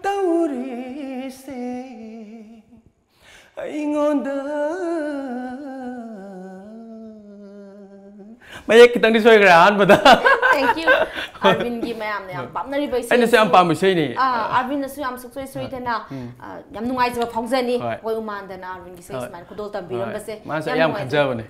ꯇꯧꯔꯤꯁꯦ ꯑꯩꯉꯣꯟꯗ? ꯃꯌꯦꯛ ꯈꯤꯇꯪꯗꯤ ꯁꯣꯏꯈ꯭ꯔꯦ ꯑꯍꯥꯟꯕꯗ꯫ Thank you. ꯑꯥꯔꯕꯤꯟꯒꯤ ꯃꯌꯥꯝꯅ ꯌꯥꯝ ꯄꯥꯝꯅꯔꯤꯕ ꯏꯁꯩ ꯑꯩꯅꯁꯨ ꯌꯥꯝ ꯄꯥꯝꯕ ꯏꯁꯩꯅꯤ꯫ ꯑꯥ, ꯑꯥꯔꯕꯤꯟꯅꯁꯨ ꯌꯥꯝ ꯁꯨꯡꯁꯣꯏ ꯁꯣꯏꯗꯅ, ꯑꯥ, ꯌꯥꯝ ꯅꯨꯡꯉꯥꯏꯖꯕ ꯐꯥꯎꯖꯅꯤ꯫ ꯍꯣꯏ꯫ ꯑꯩꯈꯣꯏ ꯎꯃꯥꯟꯗꯅ ꯑꯥꯔꯕꯤꯟꯒꯤ ꯏꯁꯩ ꯍꯣꯏ꯫ ꯁꯨꯃꯥꯏꯅ ꯈꯨꯗꯣꯜ ꯇꯝꯕꯤꯔꯝꯕꯁꯦ꯫ ꯍꯣꯏ꯫ ꯃꯥꯁꯦ ꯌꯥꯝ ꯌꯥꯝ ꯅꯨꯡꯉꯥꯏꯖꯩ꯫ ꯈꯟꯖꯕꯅꯦ꯫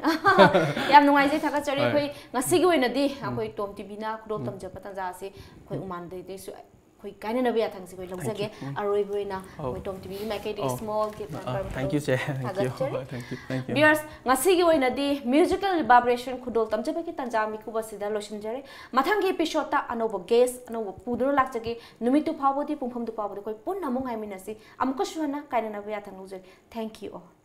ꯌꯥꯝ ꯅꯨꯡꯉꯥꯏꯖꯩ, ꯊꯥꯒꯠꯆꯔꯤ꯫ ꯍꯣꯏ꯫ ꯑꯩꯈꯣꯏ ꯉꯁꯤꯒꯤ ꯑꯣꯏꯅꯗꯤ ꯑꯩꯈꯣꯏ ꯇꯣꯝ ꯇꯤꯚꯤꯅ ꯈꯨꯗꯣꯜ ꯇꯝꯖꯕ ꯇꯥꯟꯖꯥ ꯑꯁꯤ ꯑꯩꯈꯣꯏ ꯎꯃꯥꯟꯗꯩꯗꯩꯁꯨ ꯑꯩꯈꯣꯏ ꯀꯥꯏꯅꯅꯕ ꯌꯥꯊꯪꯁꯤ ꯑꯩꯈꯣꯏ ꯂꯧꯖꯒꯦ꯫ Thank you. ꯎꯝ꯫ ꯑꯔꯣꯏꯕ ꯑꯣꯏꯅ ꯑꯩꯈꯣꯏ ꯑꯧ꯫ ꯇꯣꯝ ꯇꯤꯚꯤꯒꯤ ꯃꯥꯏꯀꯩꯗꯒꯤ ꯑꯧ, small gift ah, hamper thank you, ꯆꯦ꯫ Thank you. ꯊꯥꯒꯠꯆꯔꯤ꯫ ꯍꯣꯏ, thank you, thank you. Viewers, ꯉꯁꯤꯒꯤ ꯑꯣꯏꯅꯗꯤ musical vibration ꯈꯨꯗꯣꯜ ꯇꯝꯖꯕꯒꯤ ꯇꯥꯟꯖꯥ ꯃꯤꯀꯨꯞ ꯑꯁꯤꯗ ꯂꯣꯏꯁꯤꯟꯖꯔꯦ꯫ ꯃꯊꯪꯒꯤ episode ꯇ ꯑꯅꯧꯕ guest, ꯑꯅꯧꯕ ꯄꯨꯗꯨꯅ ꯂꯥꯛꯆꯒꯦ꯫ ꯅꯨꯃꯤꯠꯇꯨ ꯐꯥꯎꯕꯗꯤ, ꯄꯨꯡꯐꯝꯗꯨ ꯐꯥꯎꯕꯗꯤ ꯑꯩꯈꯣꯏ ꯄꯨꯟꯅ ꯑꯃꯨꯛ ꯉꯥꯏꯃꯤꯟꯅꯁꯤ꯫ ꯑꯃꯨꯛꯀꯁꯨ ꯍꯟꯅ ꯀꯥꯏꯅꯅꯕ ꯌꯥꯊꯪ ꯂꯧꯖꯔꯤ꯫ Thank you all.